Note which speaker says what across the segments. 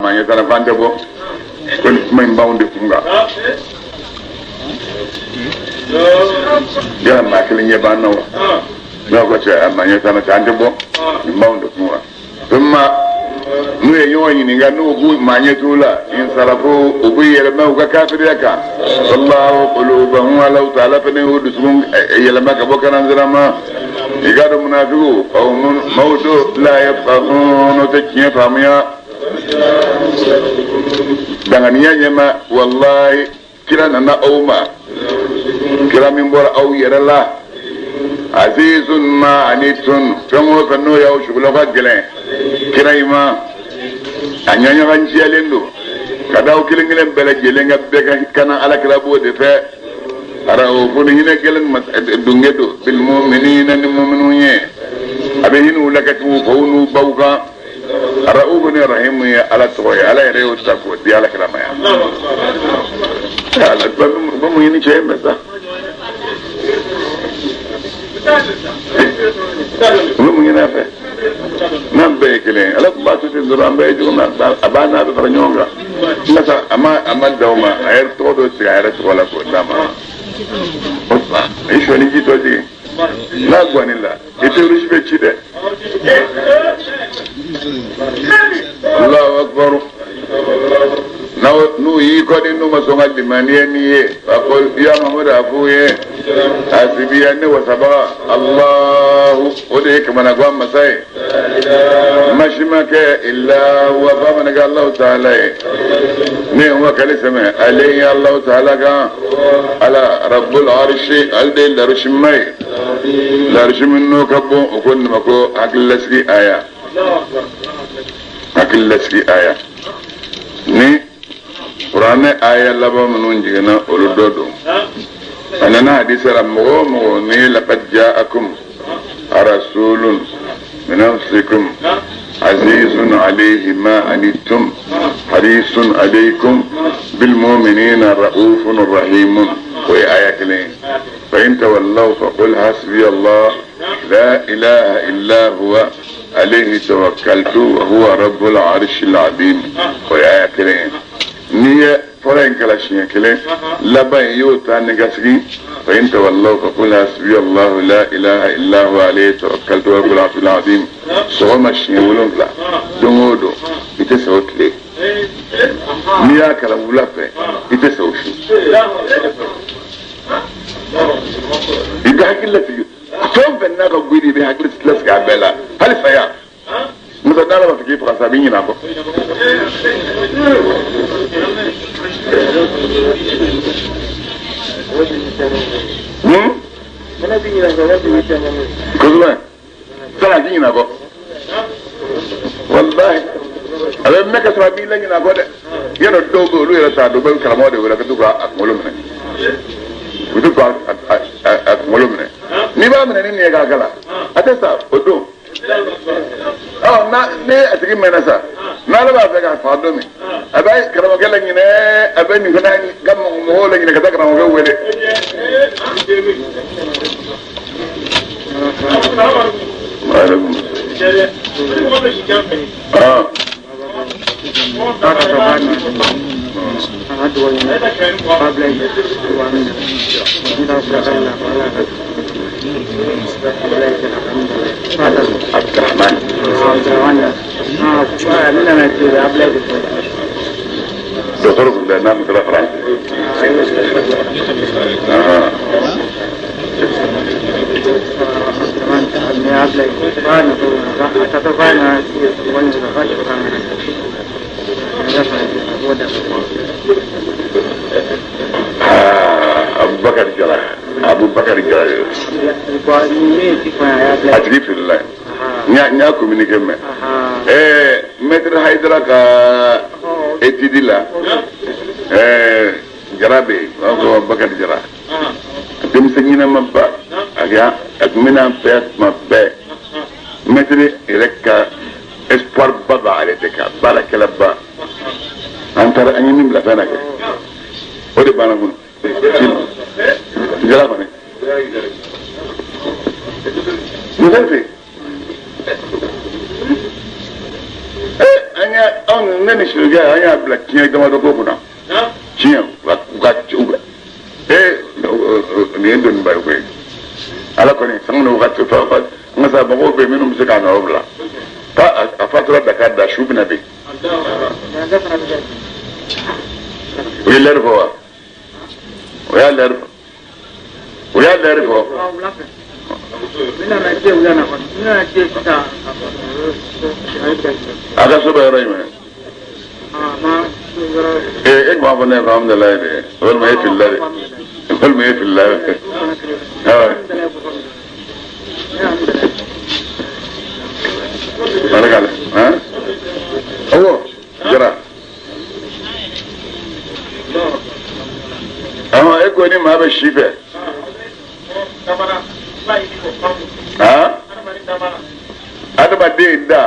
Speaker 1: maa ɲɛ t'a la k'an tɛ bɔ ko nin kuma in b'anw de kun kan yala maa kelen ɲɛ b'an na wa n'a ko cɛ a maa ɲɛ t'an na cɛ an tɛ bɔ nin b'anw de kun kan tuma n'u ye ɲɔgɔn ɲininka n'u k'u maa ɲɛ t'u la insarafu u b'u yɛlɛma u ka kafiriya kan wallahu qulubahum Alahu taala fana y'u dusukun yɛlɛma ka bɔ kanansira ma i k'a dɔn munafigiw qawmun maaw don la yafqahun o tɛ tiɲɛ faamuya danganiya ɲɛma walahi kira nana aw ma kira min bɔra aw yɛrɛ la azizun ma anitun fɛn o fɛn n'o y'aw sugula ka gɛlɛn kira in ma a ɲaɲaganciyalen don ka da aw kelen kelen bɛɛ lajɛlen ka bɛɛ ka kana ala kira b'o de fɛ araofun hinɛ gɛlɛn dunge don bilmuminina ni muminu ye a bɛ hinɛ u la ka tugu faw n'u baw kan araofu ni rahimu ye ala tɔgɔ ye ala yɛrɛ y'o ta k'o di ala kira ma yan ala ba mun ɲini cɛ in bɛ sa u bɛ mun ɲini a fɛ n'an bɛɛ ye kelen ye ala tun b'a to ten dɔrɔn an bɛɛ ye cogo min a b'a n'a bɛ fara ɲɔgɔn kan nka sa a ma dan o ma a yɛrɛ tɔgɔ dɔ sigi a yɛrɛ tɔgɔ la k'o d'a ma o tuma i sɔnni ji tɔ jigin n'a guwanni la i terroriste bɛ ci dɛ Allahu akbar n'u y'i kɔni n'u ma sɔn ka limaniya n'i ye a ko ya Mamadu a f'u ye asibiya ne wasabaga Allahu o de ye kamanagan masa ye masi ma kɛ illa wa fa mana kɛ Alahu taala ye ne ye n wakali sɛmɛ ale ye Alahu taala kan ala rabbul arshi ale de ye larusima ye larusi min n'o ka bon o ko nin ma ko hakililasigi aya hakililasigi aya ni kuranɛ aya laban minnu jiginna olu dɔ don a nana hadisa la mɔgɔ o mɔgɔ ni laqad ja'akum rasulun min anfusikum azizun alayhi ma anittum harisun alaykum bil mu'minina ra'ufun rahimun o ye aya kelen ye fa in tawallaw faqul hasbiya Allah la ilaha illa huwa alayhi tawakkaltu wa huwa rabbul arshil azim o ye aya kelen ye n'i ye fɔlɔ in kɛla siɲɛ kelen laban in y'o ta ni ka sigi fa in tawallaw faqul hasbiya Allahu la ilaha illa huwa alayhi tawakkaltu wa rabbul arshil azim sɔgɔma siɲɛ 7 don o don i tɛ sa o tile n'i y'a kalan wula fɛ i tɛ sa o su i bɛ hakili lasigi fɛn o fɛn n'a ka go i bɛ hakili lasigi a bɛɛ la hali saya musa n'ala b'a fɛ k'i faga sa a b'i ɲinɛ a kɔ kosɛbɛ sani a k'i ɲinɛ a kɔ walahi a bɛ mɛn ka sɔrɔ a b'i laɲinɛ a kɔ dɛ yɔrɔ dɔw bɛ olu yɛrɛ t'a dɔn u bɛ karamɔgɔ de wele ka to k'a kunkolo minɛ u bɛ to k'a kunkolo minɛ n'i b'a minɛ ni nin ye k'a kalan a tɛ sa o don ɔ na ni a tigi mɛnna sa n'ale b'a fɛ k'a faga don min a bɛ karamɔgɔkɛ laɲinɛ a bɛ nin fana ka mɔgɔw laɲinɛ ka taa karamɔgɔkɛ wele. Abdurrahman. Docteur kun n'a min kɛra faransi. Abubakar Jara Abubakar Jara a tigi filila n y'a communiqué mɛn maître Hayidara ka étude la Jara bɛ yen u b'a fɔ Abubakar Jara denmisɛn ɲɛnama ba a tun bɛ n'an fɛ yan tuma bɛɛ maître yɛrɛ ka espoir ba b'ale de kan baarakɛla ba an taara an ye min bila fɛn na kɛ o de banna kun Jara kɔni muso fɛ an y'a Anw ne ni sirikɛ an y'a bila tiɲɛ damadɔ ko kunna tiɲɛ u ka nin ye dɔnniba ye koyi ala kɔni sanga ni wagati fa n ka sa mɔgɔw bɛ yen minnu bɛ se k'a nɔ bila a fatura Dakar da su bɛna bin u ye lɛri fɔ wa o y'a lɛri fɔ o y'a lɛri fɔ. A ka so bɛ yɔrɔ jumɛn? E tun b'a fɔ ne ye ko alhamdulilayi de walima e filila de walima e filila de. Barikala han awɔ jara ɔhɔn e ko ni maa bɛ si fɛ. Han adamaden da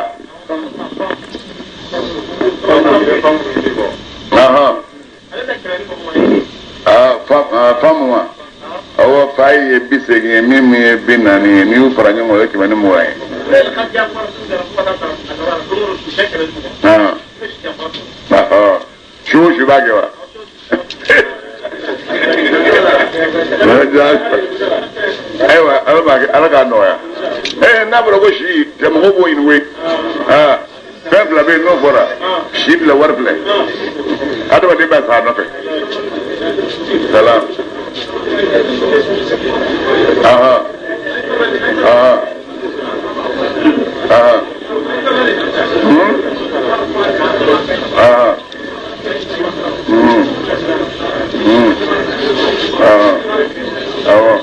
Speaker 1: faamu wa awɔ fa ye 80 ye min ye 40 ye n'i y'u fara ɲɔgɔn kan o ye 120 ye. Su o su b'a kɛ wa. Ayiwa ala b'a kɛ ala k'a nɔgɔya. N'a fɔra ko si cɛ mɔgɔw b'o ɲini koyi. Fɛn fila bɛ yen n'o fɔra si filɛ wari filɛ adamaden bɛ sa a nɔfɛ. Salam. Ahan. Ahan. Ahan. Ahan. Ahan. Awɔ.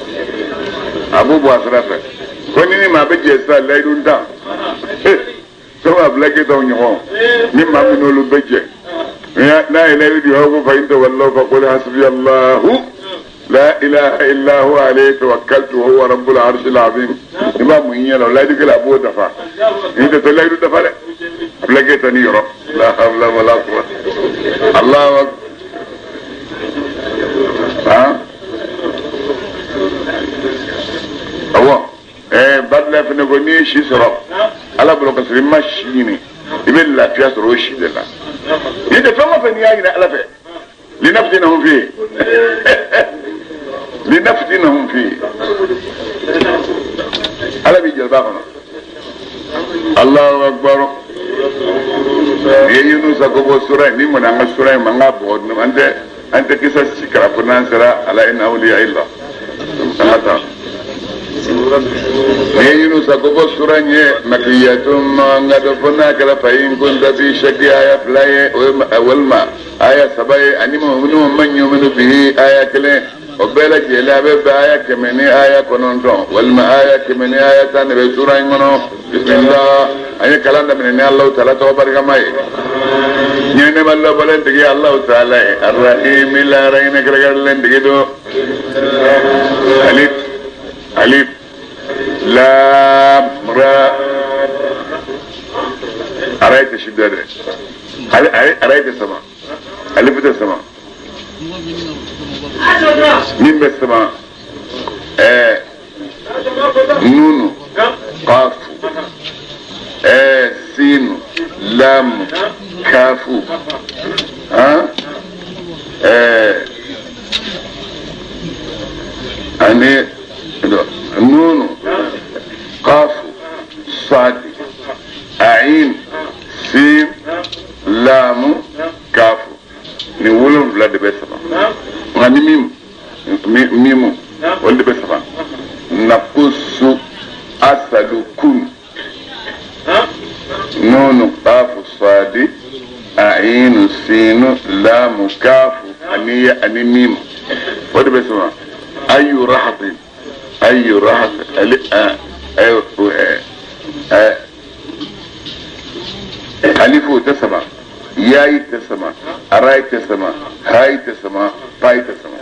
Speaker 1: A b'o bɔ a sira fɛ. Ko ni maa bɛ jɛ sisan layidu tan. Sɔrɔ a bila kɛ t'aw ɲɔgɔn ni maa min n'olu bɛ jɛ n'a ye layidu di aw ko fa in tawallaw fa qul hasbiya Allahu la ilaha illa huwa alayhi tawakkaltu wa huwa rabbul arshil azim i b'a mun ɲɛ la layidu kelen a b'o dafa ni tɛ layidu dafa dɛ a bila kɛ ta ni yɔrɔ la hawla wala quwwata Allahu akbar han awɔ. Badila fana ko n'i ye si sɔrɔ ala bolo ka sɔrɔ i ma si ɲini i bɛ lafiya sɔrɔ o si de la n'i tɛ fɛn o fɛn n'i y'a ɲini ala fɛ linaftinahum fihi linaftinahum fihi ala b'i jeliba kɔnɔ Allahu akbar ni ye Yunusa ko bɔ sura in ni kɔni an ka sura in ma an ka bɔ an tɛ kisa si kalan fo n'an sera ala inna awliya illa an ka taa. Ni Yunusa ko bɔ sura in ye makiyatun nka dɔ fo n'a kɛra fa in kunta fi shakki aya 2 ye walima aya 3 ye ani minnu man yu'minu bihi aya 1 o bɛɛ lajɛlen a bɛ bɛn aya 100 ni aya 9 walima aya 100 ni aya 10 de bɛ sura in kɔnɔ. Bisimilah an ye kalan daminɛ ni Alahu taala tɔgɔ barikama ye. Ɲɛnɛma labɔlen tigi Alahu taala ye arahimi lahara hinɛ kɛrɛnkɛrɛnlen tigi don. Alif alif lam ra ara tɛ si dɛ ara tɛ sama alif tɛ sama min bɛ sama nunu kafu sinu lamu kafu ani nunu kafu sadi ayin sin lamu kafu ni 7 de bɛ sama nka ni mimu olu de bɛ sama nakusu asadu kun nunu kafu sadi ayin sinu lamu kafu ani ani mimu o de bɛ sama ayu rahatin ayu rahatin ali alifu tɛ sama yayi tɛ sama arai tɛ sama hayi tɛ sama pai tɛ sama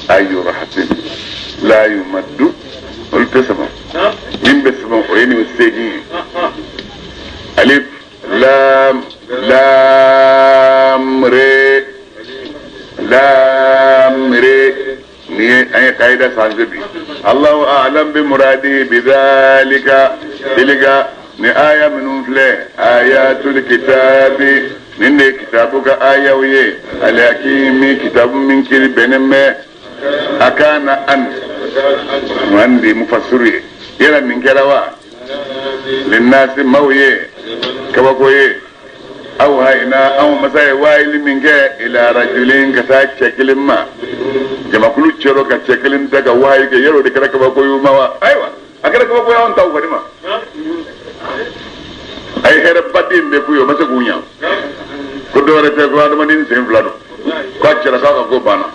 Speaker 1: ayu rahatin la yumaddu olu tɛ sama min bɛ sama o ye nin 8 ye alif lam lam re lam re ni ye an ye kayida sanfɛ bi Allahu a'lam bi muradi bi dhalika tilka ni aya minnu ninnu filɛ ayatul kitabi nin de ye kitabu ka ayaw ye alihakimi kitabu min kiri bɛnnen bɛ a kana an an de ye mufassiru ye yala nin kɛra wa linnasi maaw ye kabako ye aw hayina anw masa ye waayili min kɛ ila rajulin ka taa cɛ kelen ma jamakulu cɛrɔ ka cɛ kelen ta ka waayi kɛ yɔrɔ de kɛra kabako ye ma wa ayiwa a kɛra kabako ye anw taw kɔni ma a ye hɛrɛ baden bɛɛ k'u ye o ma se k'u ɲa ko dɔwɛrɛ tɛ ko adamaden sen fila don k'a cɛla k'a ka ko banna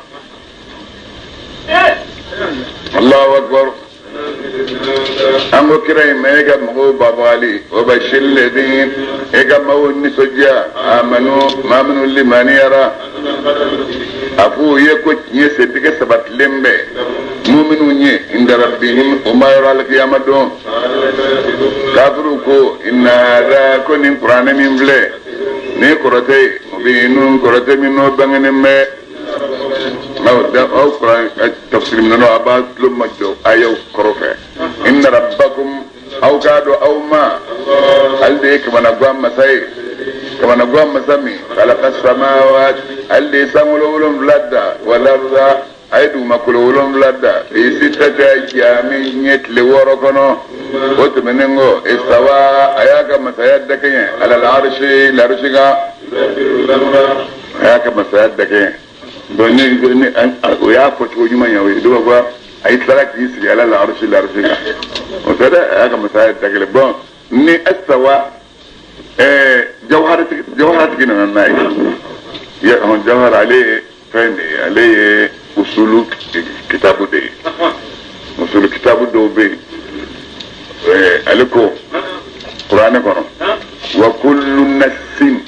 Speaker 1: Allahu akbar an ko kira in ma e ka mɔgɔw babagali wa bashir ladin e ka maaw nisɔndiya amanu maa minnu limaniyara a f'u ye ko tiɲɛ sentigɛ sabatilen bɛ muminw ye inda rabbihim o ma yɔrɔ alikiyama don kafiriw ko inna hada ko nin kuranɛ min filɛ nin ye kɔrɔtɛ ye mubinun kɔrɔtɛ min n'o bangenen bɛ aw kuran tafsiri minɛnw a b'a tulo majɔ ayaw kɔrɔ fɛ inna rabbakum aw k'a dɔn aw ma ale de ye kamanagan masa ye kamanagan masa min khalaqa samawat ale de ye sankolo wolonwula da wal arda a ye dugumakolo wolonwula da fi sittati ayyamin ye tile wɔɔrɔ kɔnɔ o tɛmɛnen kɔ istawa a y'a ka masaya dakɛɲɛ alal arshi larisi kan a y'a ka masaya dakɛɲɛ donc ni o y'a fɔ cogo ɲuman ye o ye dɔw b'a fɔ a y'i tilala k'i sigi ala la arisi larisi kan o tɛ dɛ a y'a ka masaya dakɛɲɛ bon ni istawa jawhara tigi nana n'a ye jawhara ale ye fɛn de ye ale ye usulu kitabu de ye usulu kitabu dɔw bɛ yen ale ko kuranɛ kɔnɔ wa kullu nafsin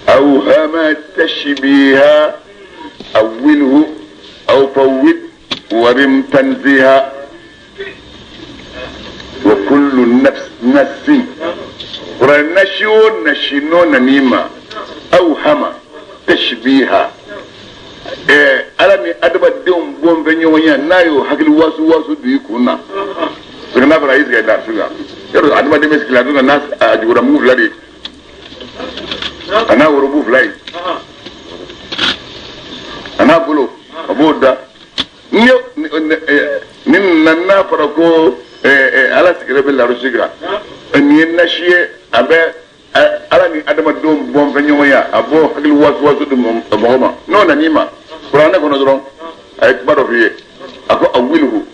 Speaker 1: awhama tashbiha awwilhu aw fawwid warim tanziha wa kullu nafsin kuranɛ nasi o nasi n'o nan'i ma awhama tashbiha ala ni adamadenw bɔn bɛ ɲɔgɔn ye n'a y'o hakili wasu wasu don i kun na parce que n'a fɔra a y'i sigi larisi kan yɔrɔ adamaden bɛ sigi larisi kan n'a a jugura mugu fila de ye a n'a worobu fila ye a n'a bolo a b'o da ni n'a fɔra ko ala sigilen bɛ larisi kan nin ye nasi ye a bɛ ala ni adamadenw bɔn fɛn ɲɔgɔn ye a b'o hakili wasu wasu di mɔgɔ ma n'o nan'i ma kuranɛ kɔnɔ dɔrɔn a ye kuma dɔ f'i ye a ko awilhu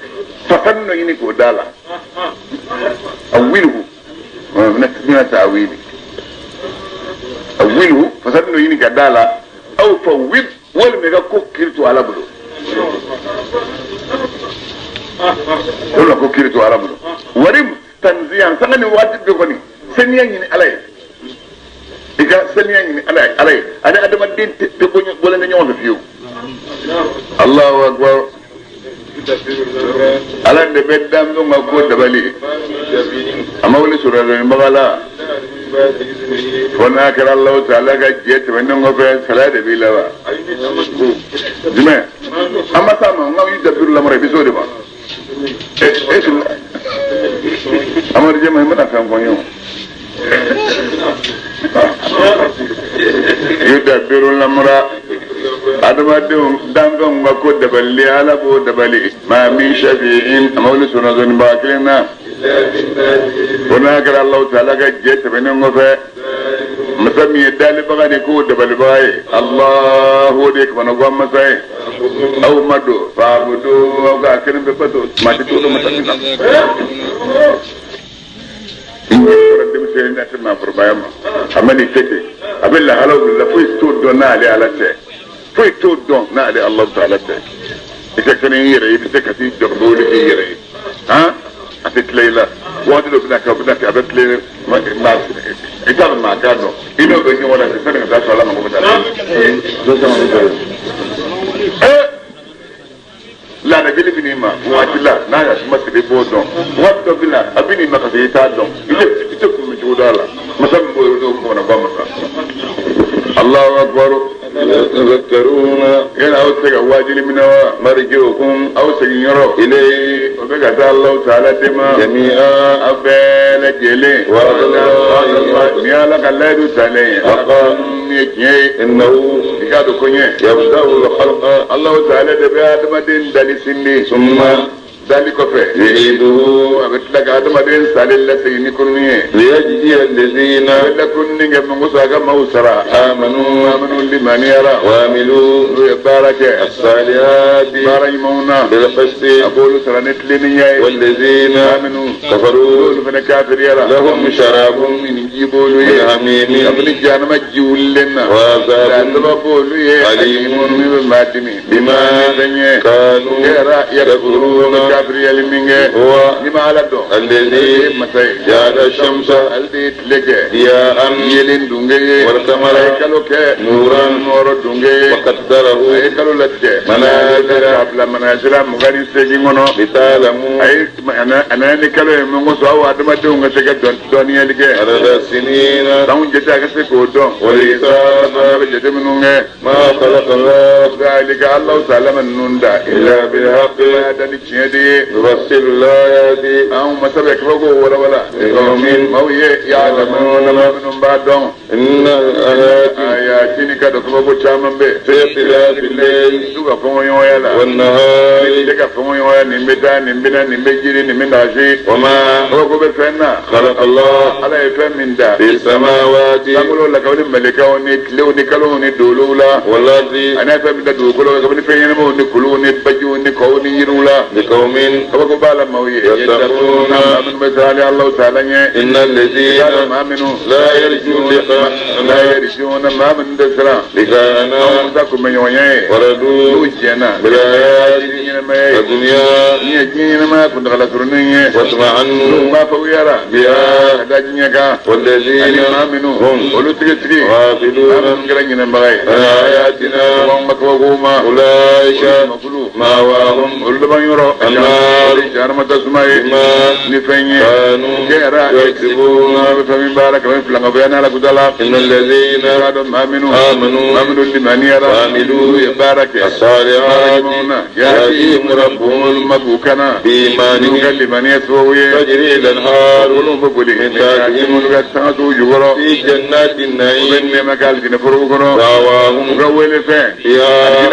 Speaker 1: fasani dɔ ɲini k'o d'a la awilhu mina ta'wili awilhu fasani dɔ ɲini ka d'a la aw fawwid walima i ka ko kiri to ala bolo walima ko kiri to ala bolo warim tanziyan sanga ni waati bɛɛ kɔni saniya ɲini ala ye i ka saniya ɲini ala ye ani adamaden tɛ bɔlen tɛ ɲɔgɔn fɛ fiyewu Allahu akbar ala de bɛ danfɛnw ka ko dabali a ma wuli sɔrɔdɔnnibaga la fo n'a kɛra Alahu taala ka jɛ tɛmɛnen kɔfɛ salaya de b'i la wa jumɛn an ma s'a ma n k'aw yudabiru lamara i bɛ s'o de ma e sɔrɔ Amadu Jɛma i mana fɛn fɔ n ye o yudabiru lamara adamadenw danfɛnw ka ko dabali ala b'o dabali maa min shafi'in a ma wuli sɔrɔdɔnnibaga kelen na fo n'a kɛra Alahu taala ka jɛ tɛmɛnen kɔfɛ masa min ye dalibaga de k'o dabalibaga ye Alahu de ye kamanagan masa ye aw ma don faabudu aw ka kelen bɛ bato maa tɛ to dɔn masa min na n bɔra denmisɛnnin na se maakɔrɔbaya ma a ma nin kɛ ten a bɛ lahalaw la foyi t'o dɔn n'ale ala tɛ foyi t'o dɔn n'ale Alahu taala tɛ i ka kɛnɛ i yɛrɛ ye i bɛ se ka t'i jɔ ka wuli k'i yɛrɛ ye han a tɛ tila i la waati dɔ bɛna kɛ o bɛna kɛ a bɛ tile maa i t'a dɔn maa k'a dɔn i n'o bɛ ɲɔgɔn na sani ka taa sɔrɔ ala mako bɛ taa laada kelen bɛ n'i ma waati la n'a y'a suma sigi i b'o dɔn waati dɔ bɛ na a bɛ n'i ma ka sɔrɔ i t'a dɔn i tɛ kun cogo dɔn a la masa min b'o yɔrɔ dɔn kɔnɔ ba masa Allahu akbar
Speaker 2: تذكرون
Speaker 1: يلا أوسك واجل من
Speaker 2: مرجوكم
Speaker 1: أوسك يرو
Speaker 2: إليه
Speaker 1: وبك الله تعالى دما
Speaker 2: جميعا
Speaker 1: أبل جلي
Speaker 2: وعد الله
Speaker 1: يا لك الله تعالى
Speaker 2: حقا إنه يبدأ الخلق
Speaker 1: الله تعالى دبي آدم دين دلسني
Speaker 2: ثم
Speaker 1: ذلك في
Speaker 2: يعيده
Speaker 1: أبتلك آدم دين سال الله سيني
Speaker 2: ليجزي الذين
Speaker 1: لكن نجم مساك موسرا
Speaker 2: آمنوا
Speaker 1: آمنوا لمن يرى
Speaker 2: وعملوا
Speaker 1: بارك
Speaker 2: الصالحات
Speaker 1: بارك
Speaker 2: بالقسط
Speaker 1: أقول سرنت لنيا
Speaker 2: والذين
Speaker 1: آمنوا
Speaker 2: كفروا
Speaker 1: كافر يرى
Speaker 2: لهم شراب
Speaker 1: من جيبولو
Speaker 2: من حميم
Speaker 1: قبل جانم جولنا
Speaker 2: وعذاب
Speaker 1: أليم
Speaker 2: بما كانوا يكفرون هو الذي جعل الشمس ضياء والقمر نورا وقدره منازل لتعلموا عدد السنين والحساب ما خلق الله
Speaker 1: ذلك الله تعالى من
Speaker 2: إلا بالحق يفصل الآيات
Speaker 1: أو مسبك فوق ولا ولا
Speaker 2: لقوم
Speaker 1: يعلمون من بعدهم
Speaker 2: إن الآيات في اختلاف الليل والنهار وما خلق الله في السماوات والأرض لقوم يتقون إن الذين لا يرجون لقاءنا وردوا بالآيات الدنيا واطمأنوا بها والذين هم غافلون عن آياتنا أولئك مأواهم النار بما كانوا يكسبون. إن الذين آمنوا وعملوا الصالحات يهديهم ربهم بإيمانهم تجري الأنهار من تحتهم في جنات النعيم دعواهم فيها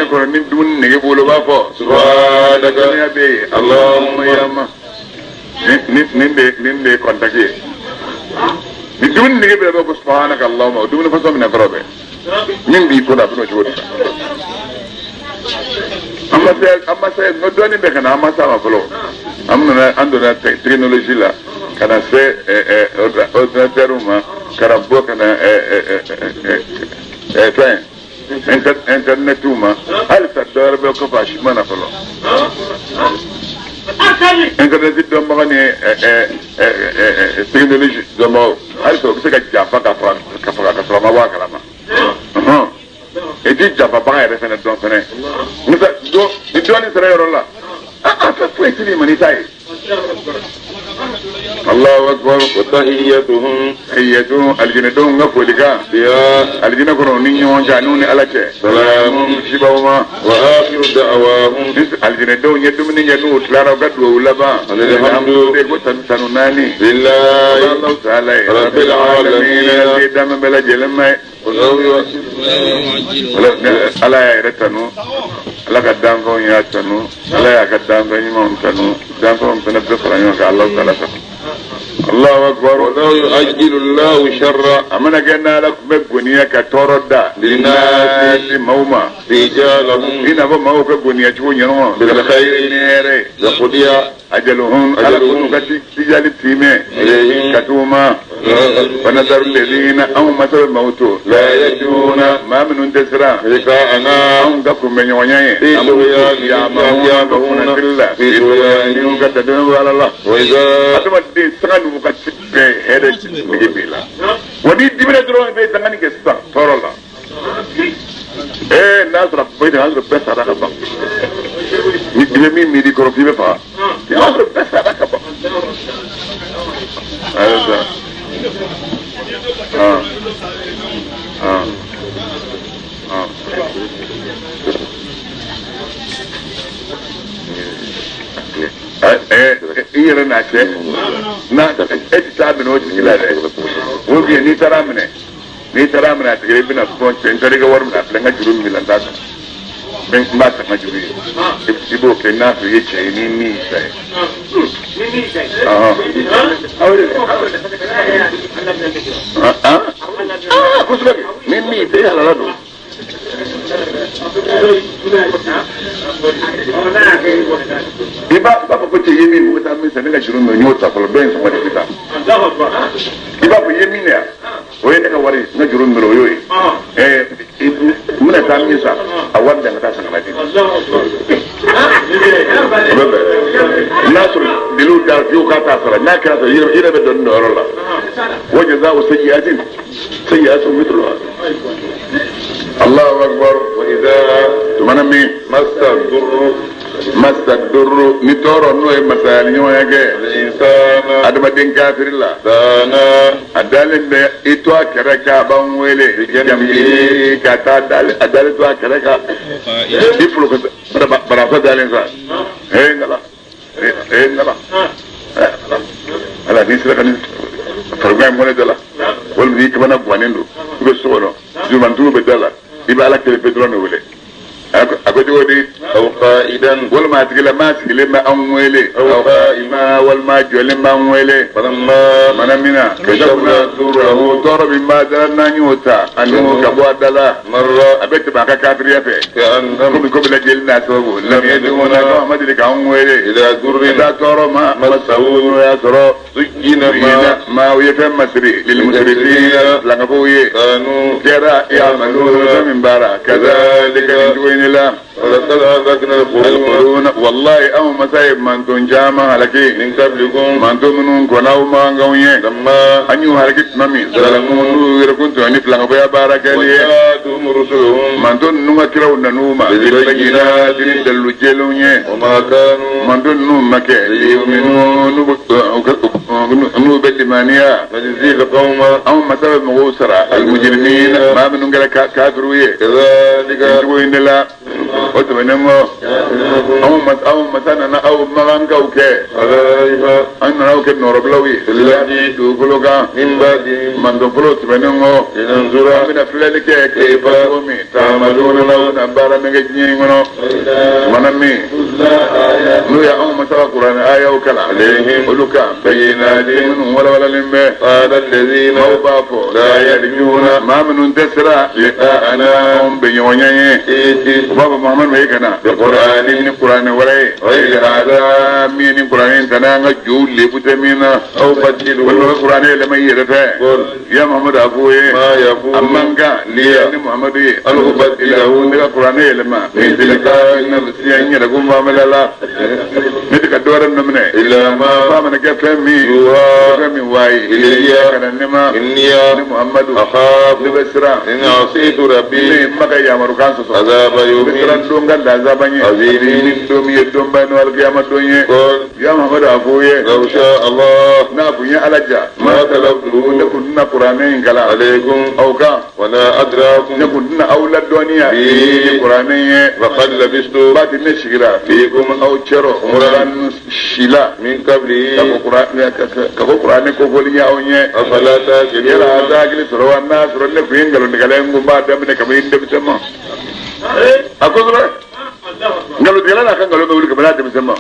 Speaker 2: سبحانك اللهم.
Speaker 1: Ninde contacté ni dumuni nege bɛ ko subhanaka allahumma o dumuni fasɔn minɛ kɔrɔ bɛ min b'i ko la a bɛn'o cogo di an ma se n'o dɔɔnin bɛ ka na an ma s'a ma fɔlɔ an nana an donna technologie la ka na se ordinateur ma ka na bɔ ka na fɛn internet ma halisa dɔ wɛrɛ bɛ kɔfɛ a si ma na fɔlɔ. Internet dɔnbaga ni technologie dɔnbagaw halisa u bɛ se ka janfa ka faga ka sɔrɔ a ma bɔ a kalama. Et puis janfabaga yɛrɛ fɛnɛ dɔn fɛnɛ ni dɔɔnin sera yɔrɔ la a fɛn foyi tɛ ma n'i ta ye. Allahu akbar.
Speaker 2: Wa tahiyyatuhum
Speaker 1: tahiyyatuhum alijinɛdenw ka folikan
Speaker 2: fiha
Speaker 1: alijinɛ kɔnɔ ni ɲɔgɔn cɛ ani ni Ala cɛ.
Speaker 2: Salaamun
Speaker 1: sibaw ma.
Speaker 2: Wa akhiru da'wahum
Speaker 1: alijinɛdenw ye dumuni kɛ n'u tilara u ka duwawu laban.
Speaker 2: Alhamdu
Speaker 1: ko tanu naani.
Speaker 2: Lillahi
Speaker 1: Allahu ta'ala ye.
Speaker 2: Rabbil alamin.
Speaker 1: Ala danbɛ bɛɛ lajɛlen ma ye. Ala y'a yɛrɛ tanu. Ala ka danfɛnw y'a tanu. Ala y'a ka danfɛn ɲumanw tanu. Danfɛnw fana bɛɛ fara ɲɔgɔn kan Allahu ta'ala tanu. Allahu akbar.
Speaker 2: Walau yu'ajjilu Allahu sharra
Speaker 1: a mana kɛ n'Ala tun bɛ goniya ka tɔɔrɔ da
Speaker 2: linnaasi
Speaker 1: maaw ma
Speaker 2: rijalahum
Speaker 1: i n'a fɔ maaw ka goniya cogo ɲɛnama
Speaker 2: bil khayri
Speaker 1: ni hɛrɛ
Speaker 2: laqudiya
Speaker 1: ajaluhum Ala k'u ka tijali timɛ
Speaker 2: ilayhim
Speaker 1: ka t'u ma wa nadaru alladhina anw ma sɛbɛn maaw to
Speaker 2: la yarjuna
Speaker 1: maa minnu tɛ siran
Speaker 2: liqa'ana
Speaker 1: anw ka kunbɛɲɔgɔnya ye
Speaker 2: fi tughyanihim
Speaker 1: fi
Speaker 2: fi tughyanihim
Speaker 1: ka dadɔn bɔ Ala la
Speaker 2: wa idha
Speaker 1: adamaden sanga ni wagati bɛɛ hɛrɛ nege b'i la wa n'i dimina dɔrɔn i bɛ dangani kɛ sisan tɔɔrɔ la n'a sɔrɔ bɛɛ y'a sɔrɔ bɛɛ sara ka ban ni i bɛ min miiri kɔrɔ f'i bɛ faga i b'a sɔrɔ bɛɛ sara ka ban ayiwa I yɛrɛ n'a cɛ n'a e tɛ taa minɛ o tigi la dɛ ou bien n'i taara minɛ a tigi i bɛna fɔ cɛ n taara i ka wari minɛ a filɛ n ka juru min la n t'a sɔrɔ n b'a ta n ka juru ye i b'o kɛ n'a fɔ i ye cɛ ye ni min y'i ta ye. Kosɛbɛ ni min y'i ta i halala don. I b'a fɔ ko cɛ ye min bɛ taa min san ne ka juru min n y'o ta fɔlɔ dɔ in sɔngɔ de bɛ taa i b'a fɔ i ye min de yan o ye ne ka wari n ka juru min o y'o ye n bɛna taa min san a wari di yan ka taa san ka na di o bɛ bɛn n'a sɔrɔ deliw da fiyewu k'a t'a sara n'a kɛra sɔrɔ i yɛrɛ bɛ dɔɔnin dɔn yɔrɔ la o jaza'u sayyi'atin sayyi'atun mithluha. Allahu akbar
Speaker 2: wa idha
Speaker 1: tumana min massa durru ni tɔɔrɔ n'o ye masayali ɲɔgɔnya kɛ adamaden kafiri la a dalen bɛ i to a kɛrɛ kan a b'an wele jambi ka taa a dalen to a kɛrɛ kan i folo barafa dalen sa ee ngala ee ngala ala n'i sera ka nin farigan in mɔnɛ da la walima n'i kamana guwannen don i bɛ so kɔnɔ jurumantigiw bɛ da la i bɛ ala kelen pe dɔrɔn de wele a ko cogo di walima a tigilama sigilen bɛ anw wele walima jɔlen b'an wele mana min na tɔɔrɔ min b'a da la n'an y'o ta ani ka bɔ a da la a bɛ tɛmɛ a ka kafiriya fɛ komi ko bɛ lajɛli n'a sababu lamiyɛduguna ma deli k'anw wele i tɔɔrɔ ma masawu y'a sɔrɔ ma u ye fɛn masiri lilimusirifin filankafow ye kɛra ya'maluna fɛn min baara kazalika nin cogo in de la wallahi anw masa ye manton caman halaki manton minnu kɔnna aw mankanw ye an y'u halaki tuma min n'u yɛrɛ kun tɔɲɔ ni filankafoya baara kɛli ye manton ninnu ka kiraw nan'u ma ni dalilu jɛlenw ye manton ninnu ma kɛ n'u bɛ limaniya anw masa bɛ mɔgɔw sara alimujrimina maa minnu kɛra kafiriw ye cogo in de la o tɛmɛnen kɔ anw masa nana aw makankaw kɛ an nana aw kɛ nɔrɔbilaw ye dugukolo kan mantɔn fɔlɔw tɛmɛnen kɔ an bɛna filɛli kɛ k'e cogo min taamadenw na aw na baara min kɛ diɲɛ in kɔnɔ mana min n'u ye anw masa ka kuranɛ ayaw kalan olu kan minnu walawalalen bɛ maaw b'a fɔ maa minnu tɛ sira anw bɛ ɲɔgɔn ye u b'a fɔ Muhammadu ma e ka na ni kuranɛ wɛrɛ ye min ni kuranɛ in ta n'an ka jow lebu tɛ min na walima kuranɛ yɛlɛma i yɛrɛ fɛ ya Muhammadu a f'o ye a man kan ni Muhammadu ye ne ka kuranɛ yɛlɛma n yɛrɛ ko muamala la ne tɛ ka dɔ wɛrɛ nɔ minɛ f'a mana kɛ fɛn min waaye ka na ne ma ni Muhammadu ne bɛ siran ne ma ka yamarukan sɔsɔ ne bɛ siran don ka lazaba ɲɛ ni don min ye donba ye n'o alikiyama don ye ya Muhammadu a f'o ye n'a kun ye Ala ja ne kun tɛna kuranɛ in kalan aw kan ne kun tɛna aw ladɔnniya ni kuranɛ ye ba ti ne sigira aw cɛrɔ si la ka fɔ kuranɛ kofɔli ye aw ɲɛ yala a t'a hakili sɔrɔ wa n'a sɔrɔ ne kun ye nkalontigɛla ye n kun b'a daminɛ kabini n denmisɛn ma a kosɛbɛ nkalontigɛla n'a ka nkalon bɛ wuli kabini a denmisɛn ma.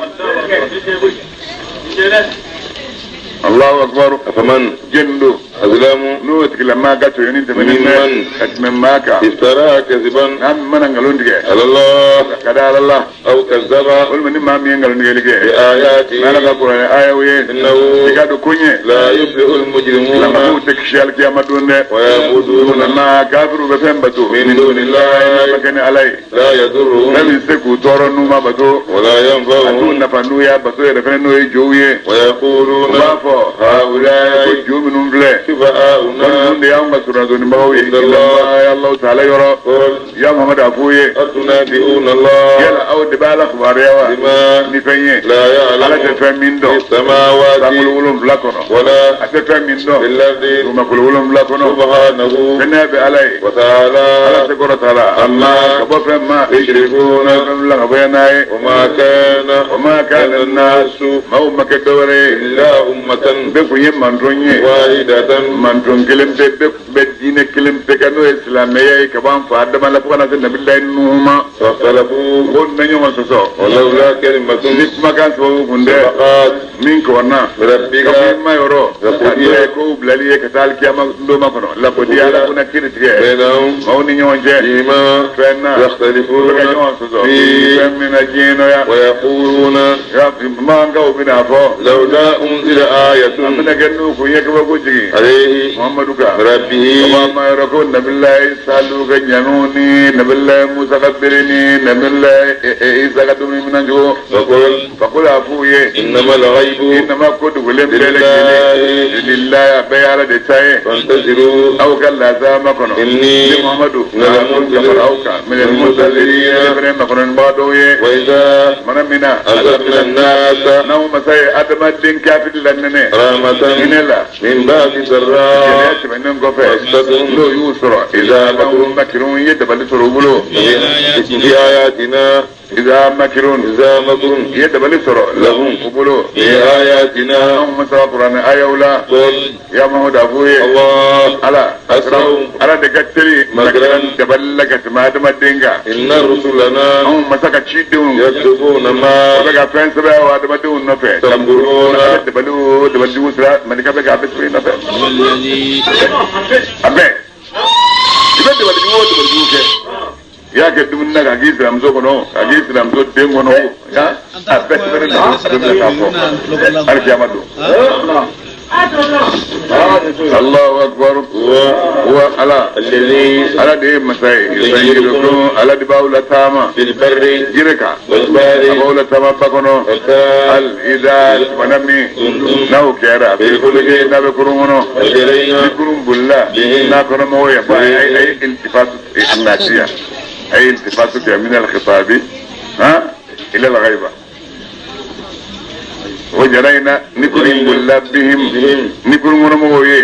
Speaker 1: Allahu akbar
Speaker 2: afaman
Speaker 1: jendo
Speaker 2: azlamu
Speaker 1: n'o tigilama ka tɔɲɔni tɛmɛnen bɛ ka tɛmɛ maa kan
Speaker 2: iftara kaziban
Speaker 1: n'a mana nkalon tigɛ
Speaker 2: ala
Speaker 1: ka da Ala la
Speaker 2: aw kazaba
Speaker 1: walima ni maa min ye nkalon tigɛli kɛ
Speaker 2: bi ayati
Speaker 1: n'Ala ka kuranɛ ayaw ye
Speaker 2: innahu
Speaker 1: i ka don ko ɲɛ
Speaker 2: la yuflihu almujrimuna
Speaker 1: lamakaw tɛ kisi alikiyama don dɛ
Speaker 2: wa ya'buduna
Speaker 1: ma kafiru bɛ fɛn bato
Speaker 2: min dunillahi
Speaker 1: n'a ma kɛ ni Ala ye
Speaker 2: la yadurruhum
Speaker 1: fɛn min se k'u tɔɔrɔ n'u ma bato
Speaker 2: wa la
Speaker 1: a t'u
Speaker 2: yanfa'uhum
Speaker 1: nafa n'u y'a bato yɛrɛ fɛnɛ n'o ye jow ye
Speaker 2: wa yaquluna
Speaker 1: u b'a fɔ
Speaker 2: haula'i
Speaker 1: ko jo minnu filɛ
Speaker 2: شفعاؤنا
Speaker 1: ninnu de y'anw ka surunadonibagaw ye Allah ta'ala yɔrɔ
Speaker 2: قل
Speaker 1: ya Muhammadu a f'u ye
Speaker 2: أتنبئون الله
Speaker 1: yala aw de b'a la kibaruya wa
Speaker 2: بما
Speaker 1: ni fɛn ye
Speaker 2: لا
Speaker 1: ala tɛ
Speaker 2: يعلم
Speaker 1: fɛn min
Speaker 2: في
Speaker 1: dɔn
Speaker 2: السماوات
Speaker 1: sankolo wolonwula kɔnɔ
Speaker 2: ولا
Speaker 1: a tɛ fɛn min
Speaker 2: في
Speaker 1: dɔn
Speaker 2: الأرض
Speaker 1: dugumakolo wolonwula kɔnɔ
Speaker 2: سبحانه
Speaker 1: fɛnɛ bɛ ala ye ala
Speaker 2: وتعالى
Speaker 1: tɛ kɔrɔta la
Speaker 2: أما
Speaker 1: ka bɔ fɛn ma
Speaker 2: يشركون
Speaker 1: fɛn bila ka bɔ yan n'a ye
Speaker 2: وما كان
Speaker 1: o ma kana
Speaker 2: الناس
Speaker 1: maaw ma kɛ dɔwɛrɛ ye
Speaker 2: إلا أمة
Speaker 1: bɛɛ kun ye mantɔn ye
Speaker 2: واحدة
Speaker 1: mantɔn kelen pe bɛɛ diinɛ kelen pe kan n'o ye silamɛya ye ka bɔ an fa Adama la fo ka na se nabilayi Nuhu ma
Speaker 2: فاختلفوا
Speaker 1: ko na ɲɔgɔn sɔsɔ
Speaker 2: ولولا كلمة
Speaker 1: ni kumakan sababu kun tɛ
Speaker 2: سبقت
Speaker 1: min kɔnna
Speaker 2: من ربك
Speaker 1: ka fɔ i ma yɔrɔ
Speaker 2: Lakodiya.
Speaker 1: ka kɛ kow bilali ye ka taa alikiyama don ma kɔnɔ lakodiya ala kuna kiiri tigɛ
Speaker 2: بينهم
Speaker 1: maaw ni ɲɔgɔn cɛ
Speaker 2: فيما
Speaker 1: fɛn na u bɛ ka
Speaker 2: يختلفون
Speaker 1: ɲɔgɔn sɔsɔ
Speaker 2: فيه
Speaker 1: fɛn min na diɲɛ nɔ ya
Speaker 2: ويقولون
Speaker 1: mankaw bɛna fɔ
Speaker 2: لولا أنزل آية
Speaker 1: an bɛna kɛ n'u kun ye kabako jigin
Speaker 2: عليه
Speaker 1: Muhammadu kan
Speaker 2: من ربه
Speaker 1: kaba ma yɔrɔ ko nabilayi Salu ka ɲaniw ni nabilayi Musa ka bere ni nabilayi Isa ka dumuni minɛ cogo
Speaker 2: فقل
Speaker 1: fakolo a f'u ye
Speaker 2: إنما الغيب
Speaker 1: innama ko dugulen bɛɛ lajɛlen lillahi a bɛɛ ye ala de ta ye
Speaker 2: فانتظروا
Speaker 1: aw ka laza makɔnɔ
Speaker 2: إني
Speaker 1: ni Muhammadu
Speaker 2: من
Speaker 1: ka fara aw kan minɛl muntazirin ne fana ye makɔnɔnibaa dɔw ye
Speaker 2: وإذا
Speaker 1: mana min na
Speaker 2: أذقنا الناس
Speaker 1: n'anw masa ye adamaden kafiri la nɛnɛ
Speaker 2: رحمة
Speaker 1: hinɛ la
Speaker 2: من بعد
Speaker 1: gɛlɛya
Speaker 2: ضراء
Speaker 1: tɛmɛnen kɔfɛ
Speaker 2: مستهم
Speaker 1: n'o y'u sɔrɔ
Speaker 2: إذا
Speaker 1: n'anw makirun ye dabali sɔrɔ u bolo
Speaker 2: في آياتنا
Speaker 1: إذا makirun
Speaker 2: إذا مكر
Speaker 1: i ye dabali sɔrɔ
Speaker 2: لهم
Speaker 1: u bolo
Speaker 2: في آياتنا
Speaker 1: anw masa kuranɛ ayaw la
Speaker 2: قل
Speaker 1: ya Muhammadu a f'u ye
Speaker 2: الله
Speaker 1: ala
Speaker 2: أسرع
Speaker 1: ala de ka teli
Speaker 2: Makiran.
Speaker 1: dabali la ka tɛmɛ adamaden kan
Speaker 2: إن رسلنا
Speaker 1: anw masa ka cidenw
Speaker 2: يكتبون
Speaker 1: o
Speaker 2: ما
Speaker 1: bɛ ka fɛn sɛbɛn o adamadenw nɔfɛ
Speaker 2: تمكرون
Speaker 1: ala dabali o dabali jugu sira malika bɛ k'a bɛ sɛbɛn i nɔfɛ
Speaker 3: والذي
Speaker 1: a bɛɛ i bɛ dabali jugu o dabali jugu kɛ i y'a kɛ dumuni na k'a k'i sinamuso kɔnɔ k'a k'i sinamuso den kɔnɔ o a bɛɛ sɛbɛnnen don a bɛ minɛ k'a fɔ alikiyama don Allahu akbar wa ala
Speaker 2: الذي
Speaker 1: ala de ye masa ye yusayirukum ala de b'aw la taama
Speaker 2: في البر
Speaker 1: jiri kan a
Speaker 2: والبحر
Speaker 1: b'aw la taama ba kɔnɔ
Speaker 2: حتى
Speaker 1: al ida tumana min n'aw kɛra
Speaker 2: بالفلك
Speaker 1: n'a bɛ kurun kɔnɔ
Speaker 2: وجرينا
Speaker 1: ni kurun bolila n'a kɔnɔ mɔgɔw ye ba a ye iltifatu nasiya a ye iltifatu kɛ min al-khitabi ha ila al-ghaiba وجرينا ni kurun bolila bihim ni kurun kɔnɔ mɔgɔw ye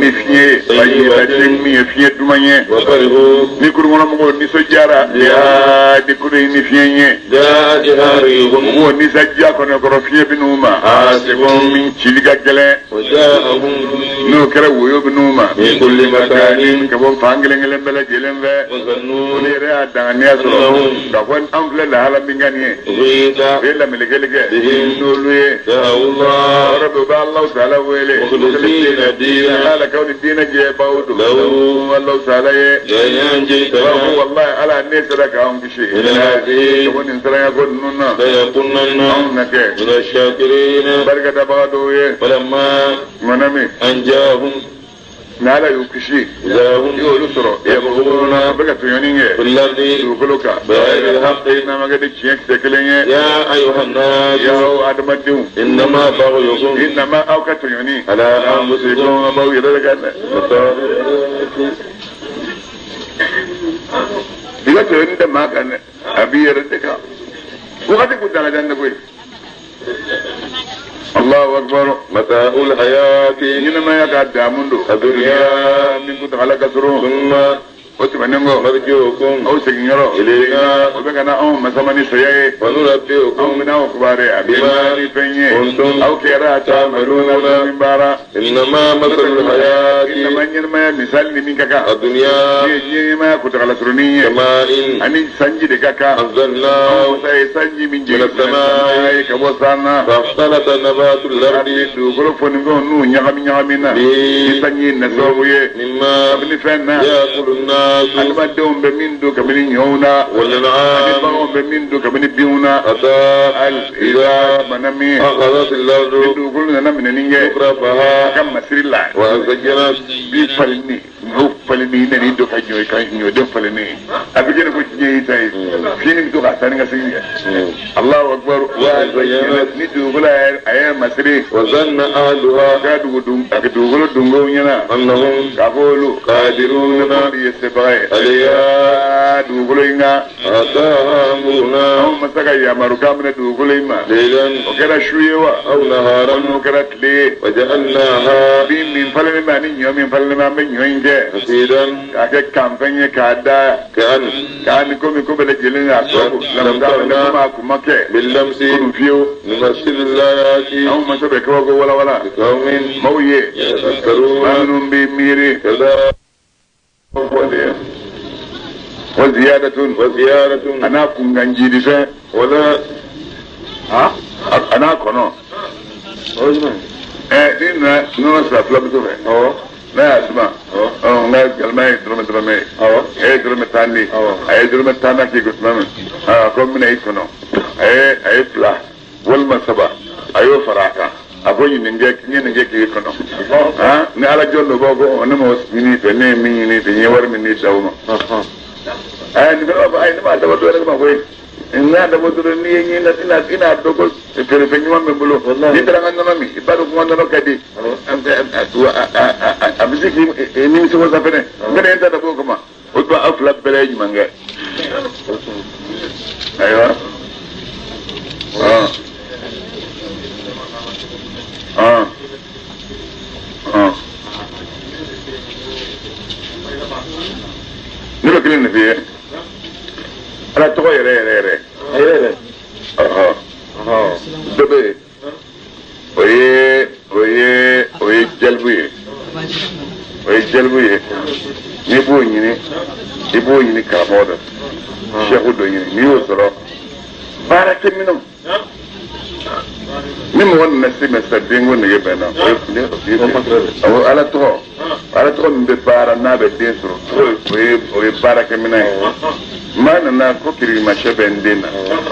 Speaker 1: ni fiɲɛ ye bayibatin min ye fiɲɛ duman ye
Speaker 2: وفرحوا
Speaker 1: ni kurun kɔnɔ mɔgɔw nisɔndiyara yaa ni kurun ni fiɲɛ ye
Speaker 2: جاءتها ريح
Speaker 1: mɔgɔw nisɔndiya kɔnɔ kɔrɔ fiɲɛ bɛ n'u ma
Speaker 2: عاصف
Speaker 1: min cili ka gɛlɛn
Speaker 2: وجاءهم
Speaker 1: n'o kɛra woyo bɛ n'u ma
Speaker 2: من كل مكان
Speaker 1: ka bɔ fan kelen kelen bɛɛ lajɛlen fɛ o
Speaker 2: وظنوا
Speaker 1: ne yɛrɛ y'a danganiya sɔrɔ k'a fɔ an filɛ lahala min kan nin ye
Speaker 2: أحيط
Speaker 1: u ye lamelekeli kɛ n'olu ye
Speaker 2: دعوا الله
Speaker 1: yɔrɔ bɛɛ u bɛ Alahu taala wele
Speaker 2: مخلصين دينا
Speaker 1: ala k'aw ni diinɛ jɛbaw don
Speaker 2: له
Speaker 1: Alahu taala ye
Speaker 2: لئن
Speaker 1: u b'a fɔ
Speaker 2: أنجيتنا
Speaker 1: walahi ala ne sera k'anw kisi
Speaker 2: من هذه
Speaker 1: ka bɔ nin siranya ko ninnu na
Speaker 2: ليكونن
Speaker 1: anw na kɛ
Speaker 2: من الشاكرين
Speaker 1: barika dabaga dɔw ye
Speaker 2: فلما
Speaker 1: tumana min
Speaker 2: أنجاهم
Speaker 1: n'ala y'u kisi
Speaker 2: إذا
Speaker 1: i
Speaker 2: هم
Speaker 1: y'olu sɔrɔ
Speaker 2: يبغون
Speaker 1: a bɛ ka tɔɲɔni kɛ
Speaker 2: في الأرض
Speaker 1: dugukolo kan
Speaker 2: بغير الحق
Speaker 1: n'a ma kɛ ni tiɲɛ kisɛ kelen ye
Speaker 2: يا أيها الناس
Speaker 1: y'aw adamadenw
Speaker 2: إنما بغيكم
Speaker 1: i nama aw ka tɔɲɔni
Speaker 2: على أنفسكم
Speaker 1: a b'aw yɛrɛ de kan dɛ i ka tɔɲɔni tɛ maa kan dɛ a b'i yɛrɛ de kan wagati kun dalajan dɛ koyi Allahu akbar
Speaker 2: متاع الحياة
Speaker 1: ɲɛnamaya ka damu don
Speaker 2: الدنيا
Speaker 1: min kuntagala ka surun
Speaker 2: ثم
Speaker 1: o tɛmɛnen kɔ
Speaker 2: مرجعكم
Speaker 1: aw seginyɔrɔ
Speaker 2: إلينا
Speaker 1: o bɛ ka na anw masama ni saya ye anw
Speaker 2: وننبئكم
Speaker 1: bɛna aw kibaruya
Speaker 2: بما
Speaker 1: ni fɛn ye
Speaker 2: كنتم
Speaker 1: aw kɛra ta'maluna min baara
Speaker 2: إنما مثل الحياة
Speaker 1: innama ɲɛnamaya misali ni min ka kan
Speaker 2: الدنيا
Speaker 1: ni ye ɲɛnamaya kuntagala surunin ye
Speaker 2: كماء
Speaker 1: ani sanji de ka kan
Speaker 2: أنزلناه
Speaker 1: masa ye sanji min jigin
Speaker 2: من السماء
Speaker 1: ye ka bɔ san na
Speaker 2: فاختلط نبات الأرض
Speaker 1: ani dugukolo fɔnifɛnw n'u ɲagami ɲagami na ni
Speaker 2: به
Speaker 1: sanji ye na sababu ye
Speaker 2: مما
Speaker 1: kabini fɛn na
Speaker 2: يأكل الناس
Speaker 1: adamadenw bɛ min don kabini ɲɔw na ani
Speaker 2: والأنعام
Speaker 1: baganw bɛ min don kabini binw na
Speaker 2: حتى
Speaker 1: al
Speaker 2: إذا
Speaker 1: mana min
Speaker 2: أخذت
Speaker 1: ni
Speaker 2: الأرض
Speaker 1: dugukolo nana minɛni kɛ a
Speaker 2: زخرفها
Speaker 1: ka masiri la
Speaker 2: وزينت
Speaker 1: bi falenni ɲɔ falen ni nana i dɔ ka ɲɔ ka ɲɔden falen ne a bɛ kɛ ko diɲɛ y'i ta ye fiɲɛ bɛ to k'a taa ni ka segin kɛ Allahu akbar wa ni dugukolo a y'a masiri
Speaker 2: wa zanna ahluha
Speaker 1: ka dugukolo dungow ɲɛna
Speaker 2: annahum
Speaker 1: k'a fɔ olu
Speaker 2: qadiruna
Speaker 1: ye sebaga ye
Speaker 2: alayha
Speaker 1: dugukolo in kan
Speaker 2: ataaha amruna
Speaker 1: anw ma se ka yamarukan minɛ dugukolo in ma
Speaker 2: laylan
Speaker 1: o kɛra su ye wa
Speaker 2: aw naharan
Speaker 1: o kɛra tile ye
Speaker 2: wa ja'alnaha
Speaker 1: bin min falen bɛ ani ɲɔ min falen bɛ an bɛ ɲɔ in kɛ
Speaker 2: hasidan
Speaker 1: k'a kɛ kanfɛn ye k'a da
Speaker 2: ka'an
Speaker 1: k'a ni komi ko bɛɛ lajɛlen y'a sɔrɔ lamusa ma kuma kɛ
Speaker 2: billamsi
Speaker 1: kunun fiyewu
Speaker 2: numassilu layati
Speaker 1: anw ma se bɛ kabako walawala
Speaker 2: liqawmin
Speaker 1: maaw ye
Speaker 2: yatafakkaruna
Speaker 1: maa minnu bɛ miiri wa ziyadatun
Speaker 2: wa ziyadatun
Speaker 1: a n'a kunkan jiidifɛn
Speaker 2: wala
Speaker 1: a n'a kɔnɔ ni nana nɔnɔ sira fulamuso fɛ n'a y'a suma n ka galama ye dɔrɔmɛ dɔrɔmɛ ye e ye dɔrɔmɛ tan di a ye dɔrɔmɛ tan na k'i ko tuma min a ko n bɛna i kɔnɔ a ye fila walima saba a y'o fara a kan a ko nin kɛ n ye nin kɛ k'i kɔnɔ ni ala jɔn dɔ b'a ko ne m'o ɲini i fɛ ne ye min ɲini i fɛ n ye wari min di daw ma nin fana b'a fɔ ayi ne m'a dabɔ dɔwɛrɛ kama koyi n y'a dabɔ dɔrɔn n'i ye ɲini i n'a dɔn ko feerefɛn ɲuman bɛ n bolo n'i taara n ka nɔnɔ min i b'a dɔn ko n ka nɔnɔ ka di a bɛ se k'i nimisi wasa fɛnɛ n fɛnɛ ye n ta dabɔ o kama o tuma aw fila bɛɛ ye ɲuman kɛ ayiwa ne bɛ kelen de f'i ye ala tɔgɔ yɛrɛ yɛrɛ yɛrɛ dɔ bɛ yen o ye jalibu ye o ye jalibu ye n'i b'o ɲini i b'o ɲini karamɔgɔ dɔ sɛku dɔ ɲini n'i y'o sɔrɔ baarakɛminɛnw ni mɔgɔ nana se mɛ sisan denko nege bɛ n na o ye ala tɔgɔ min bɛ baara n'a bɛ den sɔrɔ o ye baarakɛminɛn ye maa nana ko kirikimasiyɛn bɛ n den na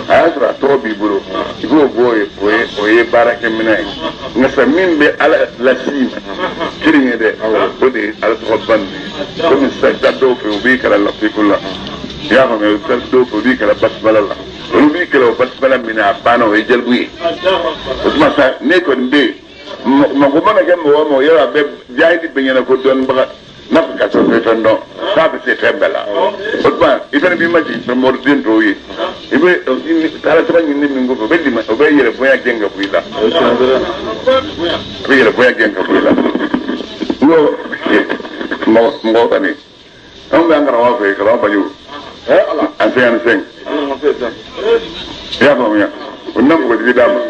Speaker 1: a y'a sɔrɔ a tɔgɔ b'i bolo i b'o bɔ o ye baarakɛminɛn ye nka sisan min bɛ ala las'i ma kelen ye dɛ o de ye ala tɔgɔ ba ninnu ye komi sisan i bɛ taa dɔw fɛ yen u b'i kalan latifu la i y'a faamuya i bɛ taa dɔw fɛ u b'i kalan basibala la olu b'i kalan o basibala min na a banna o ye jalibu ye o tuma sa ne kɔni bɛ yen mako mana kɛ mɔgɔ o mɔgɔ yɔrɔ a bɛ jahili bɛ ɲɛna ko dɔnnibaga n'a fɔ ka sɔrɔ fɛn dɔn k'a bɛ se fɛn bɛɛ la o tuma i fana b'i majigin sɔrɔ mɔriden tɔw ye i bɛ ala tɔgɔ ɲini min kɔfɛ o bɛ yɛrɛ bonya gɛn ka bɔ i la a bɛ yɛrɛ bonya gɛn ka bɔ i la n ko mɔgɔ kɔni anw bɛ an karamɔgɔ fɛ yen karamɔgɔ Banjugu an 55 i y'a faamuya o na npogotigi d'a ma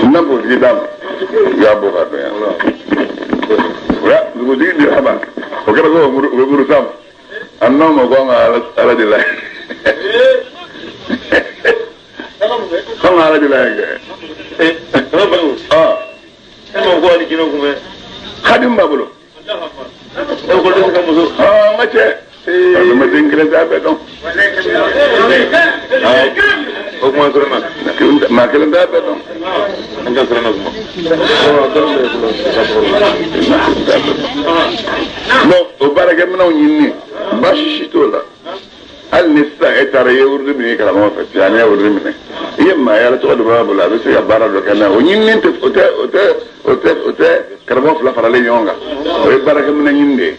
Speaker 1: n na npogotigi d'a ma u y'a bɔ k'a dɔn yan o y'a npogotigi dira a ma o kɛra ko o bɛ muru sa ma a n'aw ma ko an ka ala de la k'an ka ala de la yan kɛ xadim b'a bolo n ka cɛ adamaden kelen t'a bɛɛ dɔn
Speaker 2: o kuma sɔrɔ na
Speaker 1: maa kelen t'a bɛɛ dɔn
Speaker 2: an ka sɔrɔ na kuma
Speaker 1: bon o baarakɛminɛnw ɲinini baasi si t'o la hali ni sisan e taara i ye wurudi minɛ i karamɔgɔ fɛ sisan ne ye wurudi minɛ i ye maa ye ala tɔgɔ dɔ b'a bolo a bɛ se ka baara dɔ kɛ n'a ye o ɲinini tɛ o tɛ o tɛ o tɛ o tɛ karamɔgɔ fila faralen ɲɔgɔn kan o ye baarakɛminɛn ɲini de ye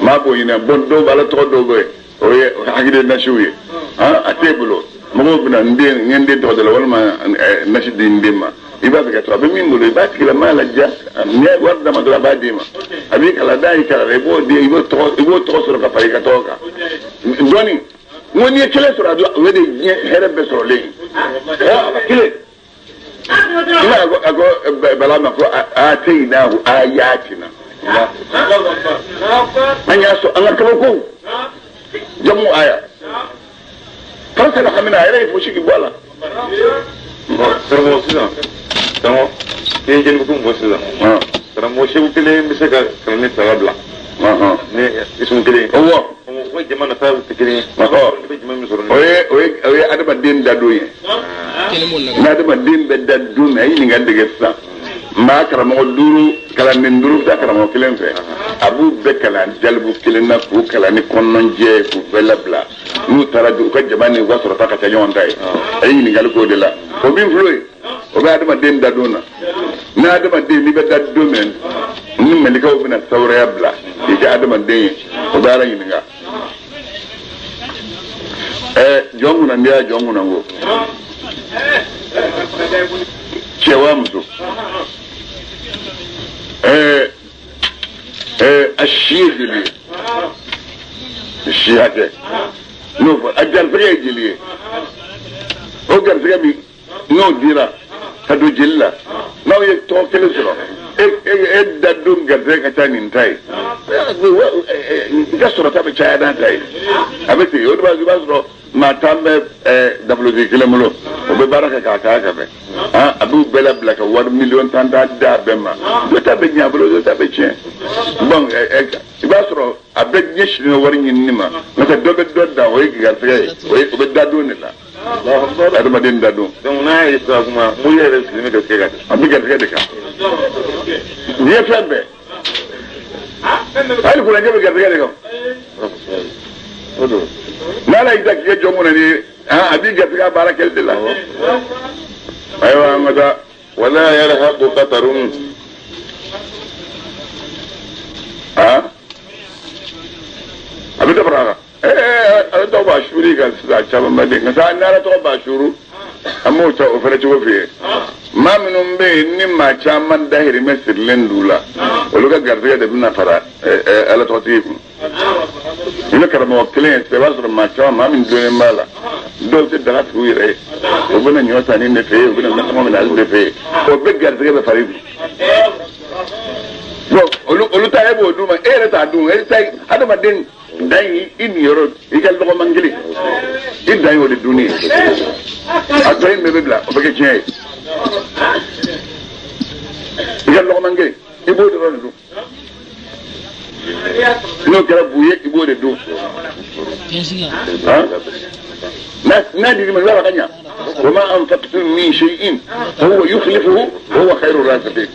Speaker 1: maa b'o ɲini bɔn dɔw bɛ ala tɔgɔ dɔw bɛ yen o ye hakili nasiw ye a t'e bolo mɔgɔw bɛna n den n ye n den tɔgɔ da la walima nasi di n den ma i b'a fɛ ka to a bɛ min bolo i b'a tigilama laja n'i ye wari d'a ma dɔrɔn a b'a d'i ma a b'i kalan n'a y'i kalan i b'o di i b'o tɔgɔ sɔrɔ ka fara i ka tɔgɔ kan dɔɔni n ko n'i ye kelen sɔrɔ a dɔn o de ye diɲɛ hɛrɛ bɛɛ sɔrɔlen ye kelen i b'a ye a ko bala ma ko a tɛ yen n'a ko a y'a tina an y'a sɔrɔ an ka kabako jamu aya farasa la hamina a yɛrɛ ye fosi k'i bɔ a la.
Speaker 2: Karamɔgɔ sisan karamɔgɔ i ye jelibugu min fɔ sisan karamɔgɔ segu kelen bɛ se ka kalanden fila bila ni isumu kelen
Speaker 1: awɔ
Speaker 2: o jama nata tɛ kelen ye i bɛ jama min sɔrɔ
Speaker 1: o ye adamaden da don ye ni adamaden bɛ da don min a ye ɲininkali de kɛ sisan Maa karamɔgɔ duuru kalanden duuru bɛ taa karamɔgɔ kelen fɛ a b'u bɛɛ kalan jalibu kelen na k'u kalan ni kɔnɔnajɛ ye k'u bɛɛ labila n'u taara u ka jama ni u ka sɔrɔta ka ca ɲɔgɔn ta ye a ye ɲininkali k'o de la o min filɛ ye o bɛ adamaden da don na ni adamaden n'i bɛ da don min ni malikaw bɛna sawuraya bila k'i kɛ adamaden ye o bɛ ala ɲininka jɔn kunna n'i y'a jɔn kunna ko cɛ wa muso a si ye joli ye si hakɛ n'o fɔ a garisɛgɛ ye joli ye o garisɛgɛ min n'o dira ka don jeli la n'aw ye tɔgɔ kelen sɔrɔ e da don garisɛgɛ ka ca nin ta ye n ka sɔrɔta bɛ caya n'a ta ye a bɛ ten o de b'a i b'a sɔrɔ maa tan bɛ nafolotigi kelen bolo o bɛ baara kɛ k'a k'a kɛrɛfɛ a b'u bɛɛ labila ka wari miliyɔn tan d'a bɛɛ ma dɔ ta bɛ ɲɛ a bolo dɔ ta bɛ tiɲɛ bon i b'a sɔrɔ a bɛɛ ɲɛsinnen bɛ wari ɲinini ma n'o tɛ dɔ bɛ dɔ dan o ye garisɛgɛ ye o ye o bɛ da don de la adamaden da don.
Speaker 2: Donc n'a ye sira kuma mori yɛrɛ sigilen bɛ garisɛgɛ kan.
Speaker 1: A bɛ garisɛgɛ de kan. Nin ye fɛn bɛɛ hali kuranjɛ bɛ garisɛgɛ de kan. N'ala y'i da k'i kɛ jɔn kunna ni a b'i garisɛgɛ baara kɛli de la. Ayiwa an ka taa.
Speaker 2: Wala yarhaqu qatarun.
Speaker 1: A bɛ dɔ fara a kan. Ala tɔgɔ b'a suuru kan sisan caman bɛ den nka n'ala tɔgɔ b'a suuru an b'o ta o fana cogo f'i ye. Maa minnu bɛ yen ni maa caman dahirimɛ sirilen d'u la olu ka garisɛgɛ de bɛna fara ala tɔgɔtigi kun. I bɛ karamɔgɔ kelen ye sisan i b'a sɔrɔ maa caman maa min donnen b'a la dɔw tɛ daga sigi u yɛrɛ ye o bɛna ɲɔ san nin de fɛ yen u bɛna nasɔngɔ minɛ ale de fɛ yen o bɛɛ garisɛgɛ bɛ fara i kun. Bon olu ta e b'o d'u ma e yɛrɛ t'a dun e ta adamaden dan ye i niyɔrɔ i ka lɔgɔman kelen i dan ye o de dunni ye a tɔ in bɛɛ bɛ bila o bɛ kɛ tiɲɛ ye i ka lɔgɔman kelen i b'o dɔrɔn de dun n'o kɛra bu ye i b'o de dun n'a dir'i ma i b'a dɔn ka ɲa wa ma anfaqtum min shay'in fa huwa yukhlifuhu wa huwa khayru raziqin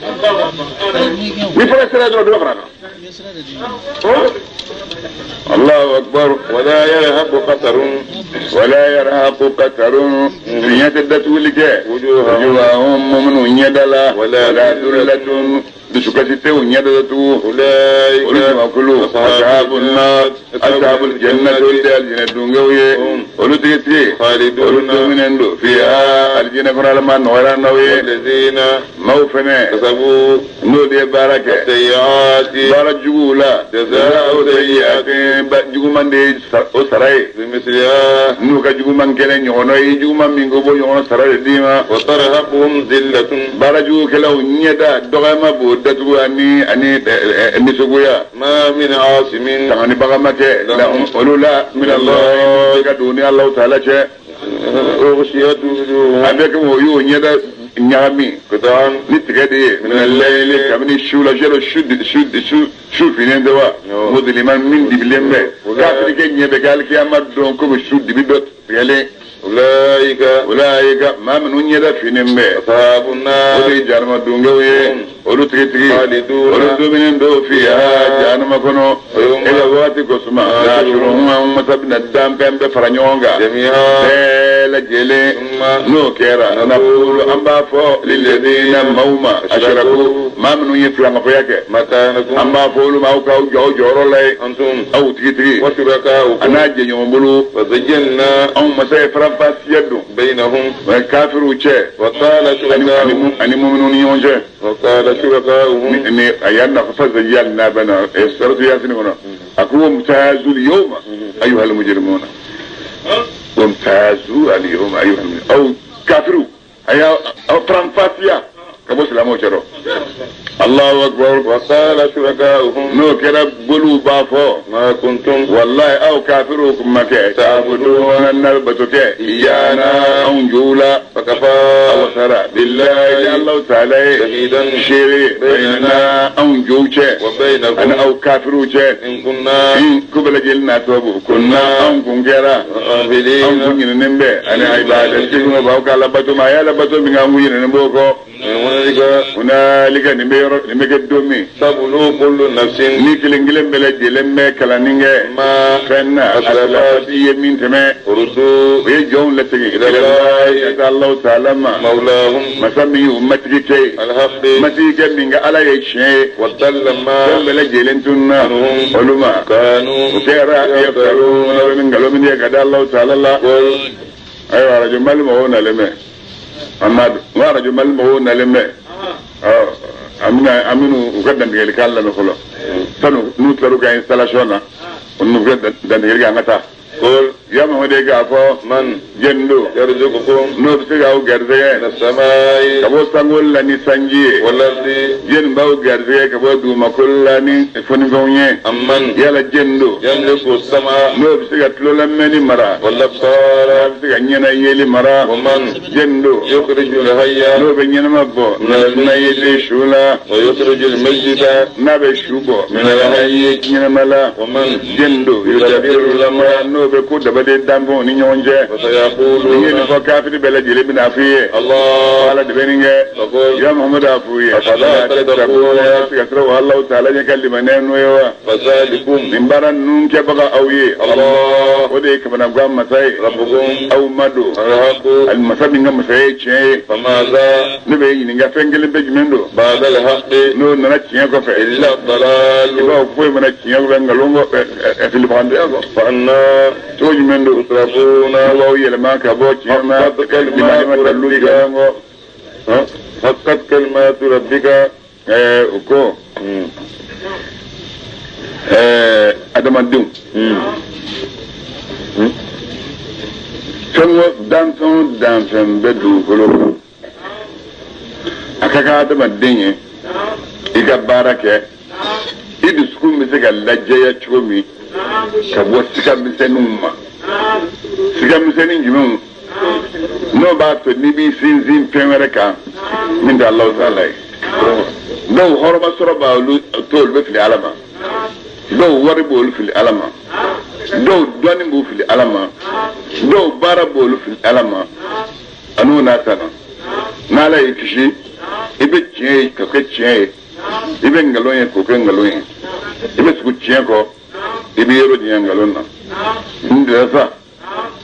Speaker 1: ni fana sera dɔrɔn dɔ bɛ fara a kan. Allahu akbar.
Speaker 2: Wala yarhaqu qatarun.
Speaker 1: Wala yarhaqu qatarun. Fiɲɛ tɛ datuguli kɛ. Wujuhahum minnu ɲɛda la. Wala dullatun. Dusukasi tɛ u ɲɛda datugu. Olu jamakulu. Ashabun nar. Ashabul jannati olu de ye alijinɛ dungew ye. Olu tigitigi. Olu dominen don. Fiha alijinɛ kɔnɔ Ala ma nɔgɔya n'aw ye. Maaw fɛnɛ. N'olu ye baara kɛ. Baara juguw la. Jazaa'u sayyi'atin juguman de ye o sara ye. N'u ka juguman kɛlɛ ɲɔgɔnna ye juguman min ko b'o ɲɔgɔn sara de d'i ma. Baara jugukɛlaw ɲɛda dɔgɔyama b'o datugu ani nisɔngoya. Tanganibaga ma kɛ olu la min Allah ka don ni Alahu taala cɛ. A bɛ kɛ o y'o ɲɛda ɲagami ni tigɛ de ye minal-layli kabini su la su finnen tɛ wa mudliman min dibilen bɛ kafirikɛ ɲɛ bɛ kɛ alikiyama don komi su dibi dɔ tigɛlen. Ulaika maa minnu ɲɛda finnen bɛ o de ye jahanama dungew ye olu tigitigi olu dominen don fiha jahanama kɔnɔ e ka wagati kosuma nahshuruhum an masa bɛna danfɛn bɛɛ fara ɲɔgɔn kan bɛɛ lajɛlen n'o kɛra naqulu an b'a fɔ lilladina maaw ma ashraku maa minnu ye filankafoya kɛ an b'a fɔ olu ma aw k'aw jɔ aw jɔyɔrɔ la yen aw tigitigi a n'a jɛɲɔgɔn bolo anw masa ye faranfasiya don kafiruw cɛ ani muminun ni ɲɔgɔn cɛ ni a y'a nafa fazayyalna bana suratu yasin kɔnɔ a ko wamtazul yawma ayyuhal mujrimuna wamtazu al yawma ayyuhal mujrimun aw kafiru a y'aw faranfasiya ka bɔ silamɛw cɛ rɔ. Allahu akbar.
Speaker 2: Wa qala shuraka'uhum.
Speaker 1: N'o kɛra boliw b'a fɔ.
Speaker 2: Ma kuntum.
Speaker 1: Wallahi aw kafiriw kun ma kɛ. Ta'buduna n'a bato kɛ. Iyana anw jow la.
Speaker 2: Fakafa.
Speaker 1: Awasara. Billahi Allahu ta'ala ye.
Speaker 2: Shahidan.
Speaker 1: Seere. Baynana anw jow cɛ.
Speaker 2: Wa baynakum.
Speaker 1: Ani aw kafiriw cɛ.
Speaker 2: In kunna.
Speaker 1: In ko bɛɛ lajɛlen n'a sababu. Kunna anw kun kɛra. Anw kun ɲininen bɛ. Ani ibadatikum b'aw ka alabato ma. A ye alabato min kɛ an kun ɲininen b'o kɔ. Hunalika nin bɛ yɔrɔ nin bɛ kɛ don min.
Speaker 2: Tabulu kullu nafsin.
Speaker 1: Ni kelen kelen bɛɛ lajɛlen bɛ kalanni kɛ.
Speaker 2: Ma
Speaker 1: fɛn na aslafat i ye min tɛmɛ.
Speaker 2: Urudu.
Speaker 1: O ye jɔnw lasegin.
Speaker 2: Ilallahi.
Speaker 1: Ka taa Alahu taala ma.
Speaker 2: Mawlahum.
Speaker 1: Masa min y'u matigi kɛ ye.
Speaker 2: Alhaqi.
Speaker 1: Matigi kɛ min ka Ala ye tiɲɛ ye.
Speaker 2: Wa dalla ma.
Speaker 1: Fɛn bɛɛ lajɛlen tununa. Olu ma.
Speaker 2: Kanu.
Speaker 1: O kɛra yaftaruna bɛ nkalon min tigɛ ka da Alahu taala la. Ayiwa arajo Mali mɔgɔw nalen bɛ. Amadu n ko arajo Mali mɔgɔw nalen bɛ. An bɛna an bɛna u ka dantigɛli kan lamɛn fɔlɔ. Sanu n'u tilar'u ka installation na, n'u ka dantigɛli kɛ an ka taa.
Speaker 2: Qul.
Speaker 1: Ya Mamadu k'a fɔ.
Speaker 2: Man.
Speaker 1: Jɛn don.
Speaker 2: Yarzuqukum.
Speaker 1: N'o bɛ se k'aw garisɛgɛ.
Speaker 2: Minas samaa'i.
Speaker 1: Ka bɔ sankolo la ni sanji ye.
Speaker 2: Wal ardi.
Speaker 1: Jɛn b'aw garisɛgɛ ka bɔ dugumakolo la ni fɔnifɛnw ye.
Speaker 2: Amman.
Speaker 1: Yala jɛn don.
Speaker 2: Yamliku sam'a.
Speaker 1: N'o bɛ se ka tulolamɛnni mara.
Speaker 2: Wal absara.
Speaker 1: N'a bɛ se ka ɲɛna yeli mara.
Speaker 2: Wa man.
Speaker 1: Jɛn don.
Speaker 2: Yukhrijul hayya.
Speaker 1: N'o bɛ ɲɛnama bɔ.
Speaker 2: Minal
Speaker 1: mayyiti su la.
Speaker 2: Wa yukhrijul mayyita.
Speaker 1: N'a bɛ su bɔ.
Speaker 2: Minal hayyi.
Speaker 1: Ɲɛnama la.
Speaker 2: Wa man.
Speaker 1: Jɛn don.
Speaker 2: Yudabbiru
Speaker 1: al-amra. N'o bɛ ko dabaden danfɛnw ni ɲɔgɔn cɛ. Ni ye nin fɔ kafiri bɛɛ lajɛlen bɛna f'i ye.
Speaker 2: Allah.
Speaker 1: Ala de bɛ nin kɛ. Ya Muhammadu a f'u ye.
Speaker 2: Afala tattaquna.
Speaker 1: Se ka siran Alahu taala ɲɛ ka limaniya n'o ye wa.
Speaker 2: Fazalikum.
Speaker 1: Nin baara ninnu kɛbaga aw ye.
Speaker 2: Allah.
Speaker 1: O de ye kamanagan masa ye.
Speaker 2: Rabbukum.
Speaker 1: Aw ma don.
Speaker 2: Alhaqu.
Speaker 1: Ali masa min ka masaya ye tiɲɛ ye.
Speaker 2: Famaza.
Speaker 1: Ne bɛ ɲininka fɛn kelen bɛ jumɛn don.
Speaker 2: Ba'da alhaqi.
Speaker 1: N'o nana tiɲɛ kɔfɛ.
Speaker 2: Illa dalal.
Speaker 1: I b'a fɔ foyi mana tiɲɛ kɔfɛ nkalon kɔ filibagandenya kɔ.
Speaker 2: Fa anna.
Speaker 1: Cogo jumɛn don.
Speaker 2: Tusrafuna.
Speaker 1: Aw yɛlɛma ka bɔ tiɲɛ ma.
Speaker 2: Haqqat kalimatu rabbika. Haqqat kalimatu rabbika.
Speaker 1: O ko. Adamadenw. Fɛn o danfɛn o danfɛn bɛ dugukolo kan. A ka kan adamaden ye i ka baara kɛ. I dusukun bɛ se ka lajɛya cogo min ka bɔ siga misɛnninw ma. Siga misɛnnin jumɛnw n'o b'a to n'i b'i sinsin fɛn wɛrɛ kan min tɛ Alahu taala ye. Dɔw hɔrɔnba sɔrɔ b'olu to olu bɛ fili Ala ma. Dɔw wari b'olu fili Ala ma. Dɔw dɔnni b'u fili Ala ma. Dɔw baara b'olu fili Ala ma. Ani n'a ta na. N'Ala y'i kisi i bɛ tiɲɛ ye k'o kɛ tiɲɛ ye. I bɛ nkalon ye k'o kɛ nkalon ye. I bɛ tugu tiɲɛ kɔ. I bɛ yɔrɔ janya nkalon na. N dɛsɛ sa.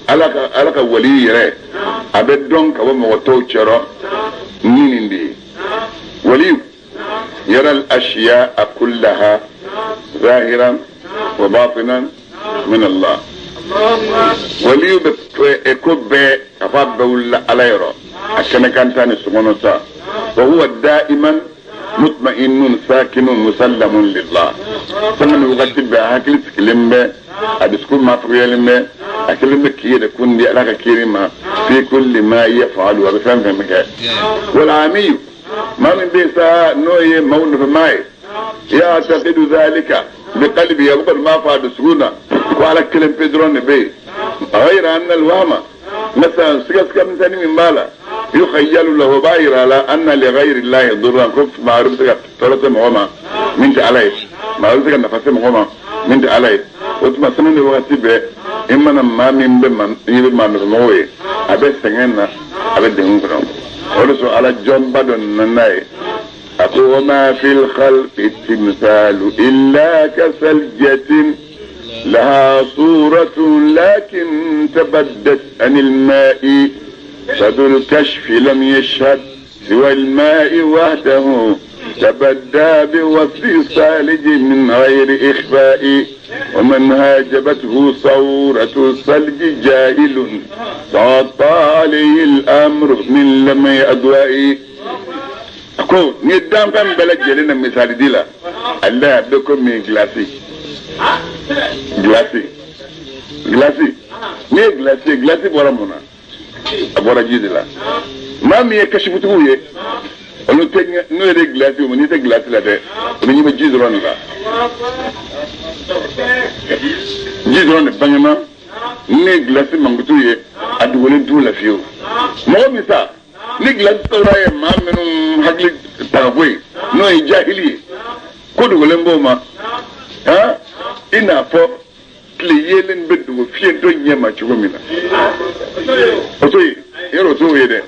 Speaker 1: Ala ka wali yɛrɛ a bɛ dɔn ka bɔ mɔgɔ tɔw cɛrɔ ni nin de ye. Wali yara al-ashiya'a kullaha zahiran wa batinan min Allah. Wali bɛ ko bɛɛ ka fɔ a bɛɛ wulila Ala yɔrɔ a kɛnɛ kan ta ni sokɔnɔ ta. Wa huwa da'iman mutma'innun sakinun musallamun lillah. Sanga ni wagati bɛɛ a hakili sigilen bɛ, a dusukun mafuruyalen bɛ, a kelen bɛ k'i yɛrɛ kun di Ala ka kiri ma. Fi kulli ma yaf'alu a bɛ fɛn fɛn kɛ. Wal amiyu maa min bɛ yen sa n'o ye maaw nɔfɛmaa ye. Ya'taqidu dhalika bi qalbi a bɛ kɔni b'a fɔ a dusukun na ko Ala kelen pe dɔrɔn de bɛ yen. Ghayra anna al-wahma masalan sigasiga misɛnnin min b'a la. Yukhayyalu lahu b'a yira a la anna li ghayri llahi durran ko maa wɛrɛ bɛ se ka tɔɔrɔ se mɔgɔ ma min tɛ Ala ye. Maa wɛrɛ bɛ se ka nafa se mɔgɔ ma min tɛ Ala ye. O tuma sanga ni wagati bɛɛ i mana maa min bɛ n'i bɛ maa nɔfɛmɔgɔw ye a bɛ sɛgɛn na a bɛ degun kɔnɔ. O de sɔn Ala jɔnba dɔ nana n'a ye. A ko wa ma fil khalqi timsalu illa kasaljatin laha suratun lakin tabaddat anil ma'i فذو الكشف لم يشهد سوى الماء وحده تبدى بوصف الثالج من غير إخفاء ومن هاجبته صورة الثلج جاهل تعطى عليه الأمر من لم أدواء. أقول ندام كان بلد جلنا مثال ديلا الله بكم من جلاسي جلاسي جلاسي ني جلاسي جلاسي بورا مونا a bɔra ji de la. Maa min ye kasifutigiw ye Olu tɛ n'o yɛrɛ ye gilasi o ma n'i tɛ gilasi la dɛ o bɛ ɲɛ bɛ ji dɔrɔn de la ji dɔrɔn de bangena ne ye gilasi mankutu ye a dogolen t'u la fiyewu mɔgɔ min sa ni gilasi sɔrɔ ye maa minnu hakili ta ka bɔ yen n'o ye jahili ye ko dogolen b'o ma han i n'a fɔ tile yeelen bɛ dogo fiyentɔ ɲɛ ma cogo min na o t'o ye yɔrɔ o t'o ye dɛ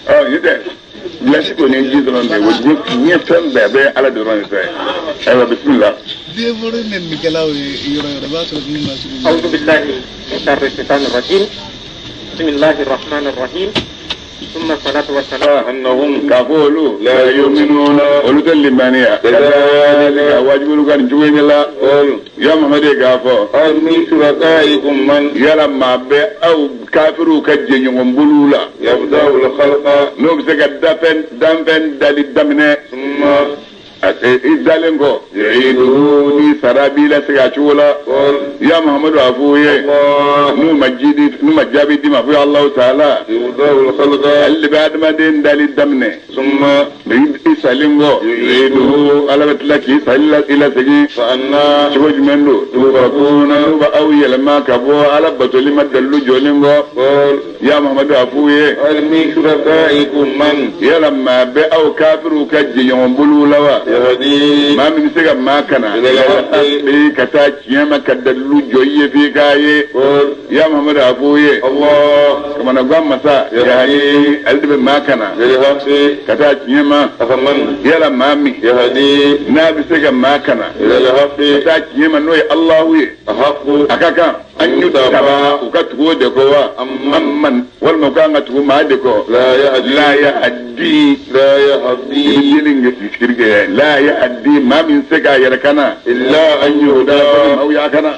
Speaker 1: ɔ nin tɛ gilasi kɔni ye ji dɔrɔn de ye o diɲɛ fɛn bɛɛ a bɛ ala dɔrɔn de ta ye ayiwa bisimila.
Speaker 3: Dévoré nɛnikɛlaw ye yɔrɔ yɔrɔ i b'a sɔrɔ min ma sugu.
Speaker 4: أعوذ بالله من شر الشيطان الرجيم بسم الله الرحمن الرحيم ثم الصلاة والسلام
Speaker 2: أنهم
Speaker 1: K'a fɔ olu
Speaker 2: لا يؤمنون
Speaker 1: olu tɛ limaniya
Speaker 2: كذلك
Speaker 1: ka wajibi olu ka nin cogo in de la
Speaker 2: قل
Speaker 1: ya Muhamadu k'a fɔ
Speaker 2: هل من شركائكم من
Speaker 1: yala maa bɛ aw kafiriw ka jɛɲɔgɔn bolow la
Speaker 2: يبدأ الخلق
Speaker 1: n'o bɛ se ka dafɛn danfɛn dali daminɛ
Speaker 2: ثم
Speaker 1: i dalen kɔ yu'iduhu ni sara b'i la segin a cogo la
Speaker 2: قل
Speaker 1: ya Muhamadu a f'u ye
Speaker 2: الله
Speaker 1: n'u ma ji di n'u ma jaabi d'i ma f'u ye Alahu taala
Speaker 2: يبدأ الخلق
Speaker 1: ale de bɛ adamaden dali daminɛ
Speaker 2: ثم
Speaker 1: i salen kɔ yu'iduhu ala bɛ tila k'i sali la i lasegin
Speaker 2: فأنا
Speaker 1: cogo jumɛn don tufakuna n'u bɛ aw yɛlɛma ka bɔ ala batoli ma dalilu jɔlen kɔ
Speaker 2: قل
Speaker 1: ya Muhamadu a f'u ye
Speaker 2: هل من شركائكم من
Speaker 1: yala maa bɛ aw kafiriw ka jɛɲɔgɔn bolow la wa
Speaker 2: يهدي
Speaker 1: maa min bɛ se ka maa kana
Speaker 2: إلى
Speaker 1: ka taa tiɲɛ ma ka dalilu jɔ i ye f'i k'a ye
Speaker 2: قل
Speaker 1: ya Muhamadu a f'u ye
Speaker 2: الله
Speaker 1: kamanagan masa yahadi ale de bɛ maa kana
Speaker 2: بالحق
Speaker 1: ka taa tiɲɛ ma
Speaker 2: أفمن
Speaker 1: yala maa min
Speaker 2: يهدي
Speaker 1: n'a bɛ se ka maa kana
Speaker 2: إلى
Speaker 1: ka
Speaker 2: الحق
Speaker 1: taa tiɲɛ ma n'o ye Alahu ye
Speaker 2: أحق
Speaker 1: a ka kan an y'u taba u ka tugu o de kɔ wa amman walima u kan ka tugu maa de kɔ
Speaker 2: لا يهدي
Speaker 1: la yahdi
Speaker 2: لا
Speaker 1: i
Speaker 2: يهدي
Speaker 1: bɛ jeli kiri kɛ la yahdi maa min se k'a yɛrɛ kana
Speaker 2: إلا أن يهدى
Speaker 1: maaw y'a kana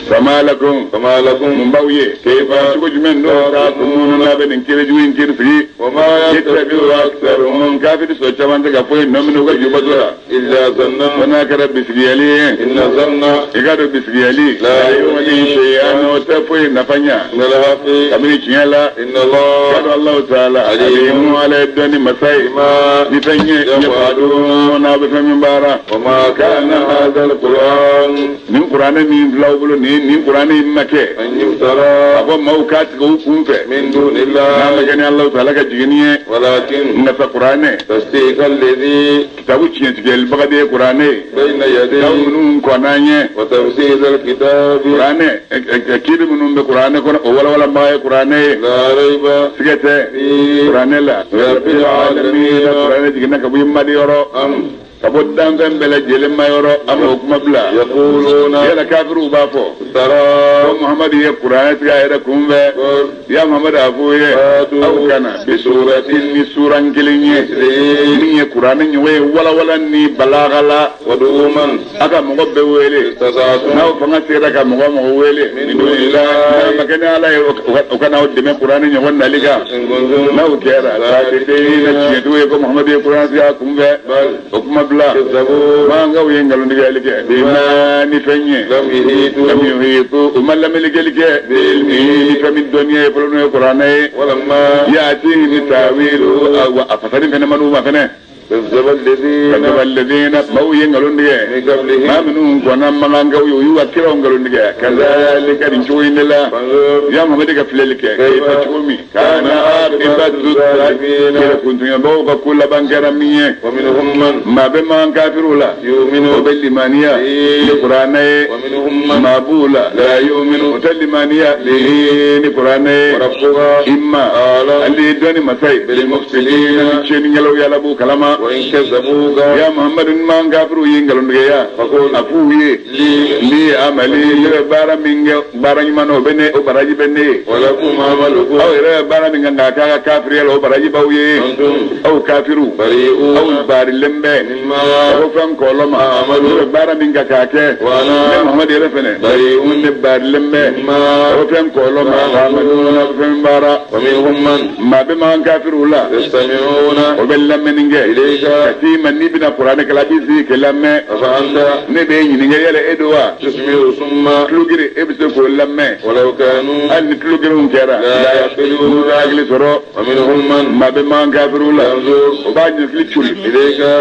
Speaker 1: fama lakum
Speaker 2: فما لكم
Speaker 1: mun b'aw ye
Speaker 2: كيف
Speaker 1: cogo jumɛn n'o ka kumunu n'a bɛ nin kiri jugu in kiri sigi
Speaker 2: وما
Speaker 1: يتبع
Speaker 2: يتبع
Speaker 1: أكثرهم كافر sɔ caman tɛ ka foyi nɔ minɛ u ka jubato la
Speaker 2: إلا ظنا
Speaker 1: fo n'a kɛra bisigiyali ye
Speaker 2: إن ظن
Speaker 1: i ka dɔn bisigiyali
Speaker 2: La
Speaker 1: yughni shay'an o tɛ foyi nafa ɲa
Speaker 2: من الحق
Speaker 1: kabini tiɲɛ la
Speaker 2: إن
Speaker 1: ka
Speaker 2: الله
Speaker 1: dɔn Alahu taala alimu ala ye dɔnni masa ye
Speaker 2: بما
Speaker 1: ni fɛn ye yafalun n'a bɛ fɛn min baara
Speaker 2: وما كان هذا القرآن
Speaker 1: nin kuranɛ min filɛ aw bolo nin nin kuranɛ in ma kɛ
Speaker 2: أن
Speaker 1: a
Speaker 2: يفترى
Speaker 1: fɔ maaw k'a tigɛ u kun fɛ
Speaker 2: من دون
Speaker 1: n'a ma
Speaker 2: الله
Speaker 1: kɛ ni Alahu taala ka jiginni ye
Speaker 2: ولكن
Speaker 1: nka sa kuranɛ
Speaker 2: تصديق الذي
Speaker 1: kitabu tiɲɛtigɛlibaga de ye kuranɛ ye
Speaker 2: بين
Speaker 1: kitabu
Speaker 2: يديه
Speaker 1: minnu kɔnna an ɲɛ
Speaker 2: وتفسير الكتاب
Speaker 1: kuranɛ kiiri minnu bɛ kuranɛ kɔnɔ o walawalabaga ye kuranɛ ye
Speaker 2: لا ريب
Speaker 1: sigɛ tɛ
Speaker 2: فيه
Speaker 1: kuranɛ la
Speaker 2: رب العالمين
Speaker 1: kuranɛ jiginna ka bɔ i madi yɔrɔ
Speaker 2: أم
Speaker 1: ka bɔ danfɛn bɛɛ lajɛlen ma yɔrɔ an b'o kuma bila
Speaker 2: يقولون
Speaker 1: yala kafiriw b'a fɔ
Speaker 2: افترى
Speaker 1: ko Muhamadu ye kuranɛ tigɛ a yɛrɛ kun fɛ
Speaker 2: قل
Speaker 1: ya Muhamadu a f'u ye aw kana bi suratin ni suran kelen ye
Speaker 2: مثله
Speaker 1: min ye kuranɛ ɲɔgɔn ye walawala ni balaga la
Speaker 2: وادعوا من
Speaker 1: a ka mɔgɔ bɛɛ wele
Speaker 2: استطعتم
Speaker 1: n'aw fanga sera ka mɔgɔ mɔgɔ wele
Speaker 2: من دون الله
Speaker 1: n'a ma kɛ ni ala ye o kana aw dɛmɛ kuranɛ ɲɔgɔn nali kan
Speaker 2: إن كنتم
Speaker 1: n'aw kɛra sadiqina tiɲɛtigiw ye ko Muhamadu ye kuranɛ tigɛ a kun fɛ
Speaker 2: بل
Speaker 1: o kuma bila
Speaker 2: كذبوا
Speaker 1: mankaw ye nkalontigɛli kɛ bima ni fɛn ye
Speaker 2: لم يهيتوا
Speaker 1: lam yuhitu u ma lamɛnnikɛli kɛ ni fɛn min dɔnniya ye fɔlɔ n'o ye kuranɛ ye
Speaker 2: ولما
Speaker 1: yaatihi ni taawilu a fasani fɛnɛ ma d'u ma fɛnɛ
Speaker 2: كذب الذين
Speaker 1: kadaba alladhina maaw ye nkalon tigɛ
Speaker 2: من قبلهم
Speaker 1: maa minnu kɔnna mankankaw ye u y'u ka kiraw nkalon tigɛ kazalika nin cogo in de la
Speaker 2: فانظر
Speaker 1: ya Muhamadu ka filɛli kɛ kayfa cogo min kana aqibatu zalimina kira kuntunyabagaw ka ko laban kɛra min ye
Speaker 2: ومنهم من
Speaker 1: maa bɛ mankan kafiriw la o
Speaker 2: يؤمن
Speaker 1: bɛ limaniya ni kuranɛ ye
Speaker 2: ومنهم من
Speaker 1: maa b'u la la yu'minu o tɛ limaniya bihi ni kuranɛ ye
Speaker 2: وربك
Speaker 1: imma
Speaker 2: أعلم
Speaker 1: ale ye dɔnni masa ye
Speaker 2: بالمفسدين
Speaker 1: ni tiɲɛnikɛlaw yala b'u kalama
Speaker 2: وإن كذبوك
Speaker 1: ya Muhamadu ni man kafiriw ye nkalontigiya
Speaker 2: فقل
Speaker 1: a f'u ye
Speaker 2: لي
Speaker 1: li amali ne bɛ baara min kɛ baara ɲuman na o bɛ ne o baraji bɛ ne ye
Speaker 2: ولكم عملكم
Speaker 1: aw yɛrɛ bɛ baara min kɛ k'a k'a ka kafiriya la o baraji b'aw ye
Speaker 2: أنتم
Speaker 1: aw kafiriw aw
Speaker 2: بريئون
Speaker 1: baarilen bɛ
Speaker 2: مما
Speaker 1: ka bɔ fɛn kɔlɔlɔ ma
Speaker 2: Amadu.
Speaker 1: ne bɛ baara min kɛ k'a kɛ ne
Speaker 2: وأنا
Speaker 1: Muhamadu yɛrɛ fɛnɛ
Speaker 2: بريء
Speaker 1: ne baarilen bɛ ka
Speaker 2: مما
Speaker 1: bɔ fɛn kɔlɔlɔ ma Amadu n'a bɛ fɛn baara
Speaker 2: ومنهم من
Speaker 1: maa bɛ man kafiriw la
Speaker 2: يستمعون
Speaker 1: o bɛ lamɛnni kɛ
Speaker 2: إليك
Speaker 1: Kati man ni bɛna kuranɛ kalan i b'i sigi k'i lamɛn. Ne b'e ɲininka yala e don wa? Tulogere e bɛ se k'o lamɛn. Hali ni tulogerenw kɛra. N'u bɛ hakili sɔrɔ. Maa bɛ man kafiriw la. O b'a ɲɛkili cori.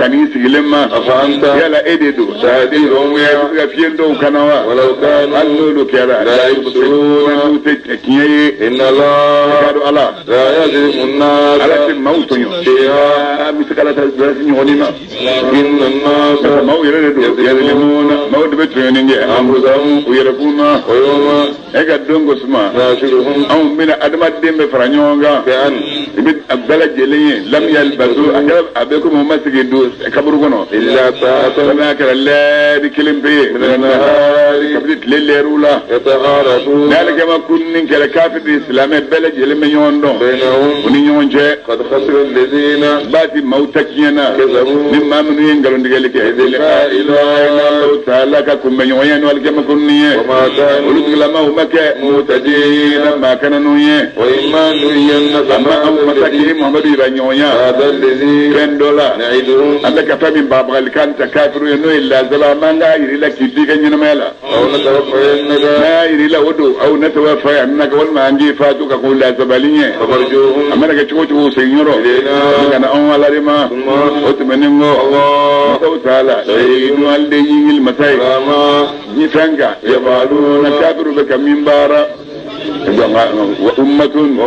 Speaker 1: Ka n'i sigilen ma. Yala e de don. E bɛ se ka fiɲɛ dɔw kana wa? Hali n'olu kɛra. N'u tɛ tiɲɛ ye. I ka dɔn Ala. Ala tɛ maaw tɔɲɔ. An bɛ se k'Ala ta ɲɔgɔn na. Maaw yɛrɛ de don. Maaw de bɛ tɔɲɔni kɛ. U yɛrɛ kun na. E ka don ko suma. Anw bɛna adamaden bɛ fara ɲɔgɔn kan. I bɛ a bɛɛ lajɛlen ye. Lam yalbasu a kɛra a bɛ komi o ma sigi don kaburu kɔnɔ. Fɛn n'a kɛra lɛri kelen pe ye. Kabini tile lɛriw la. N'ale kama kunni kɛra kafiri silamɛ bɛɛ lajɛlen bɛ ɲɔgɔn dɔn. U ni ɲɔgɔn cɛ. Baati maaw ta tiɲɛna. Ni maa minnu ye nkalontigɛli kɛ. Alahu taala ka kunbɛɲɔgɔnya ni alikiyama kunni ye. Olu tigilamaw ma kɛ mutadina maa kananw ye. Amma anw masakɛ Muhamadu yira ɲɔgɔnya. Fɛn dɔ la. An bɛ ka fɛn min bagabagalikan ta kafiru ye n'o ye lazaba an b'an k'a yir'i la k'i to i ka ɲɛnamaya la. N'a y'a yir'i la o don aw ne tɔgɔ fa ye a walima an k'i fatu ka k'o lazabali ɲɛ. A mana kɛ cogo o cogo segin yɔrɔ. Ka na anw Ala de ma. O tɛmɛnen kɔ. Masaw taala. Seyidu ale de ɲinkili masa ye. Ni fɛn kan. Yabaluna kafiru bɛ ka min baara. Wa ummatun wa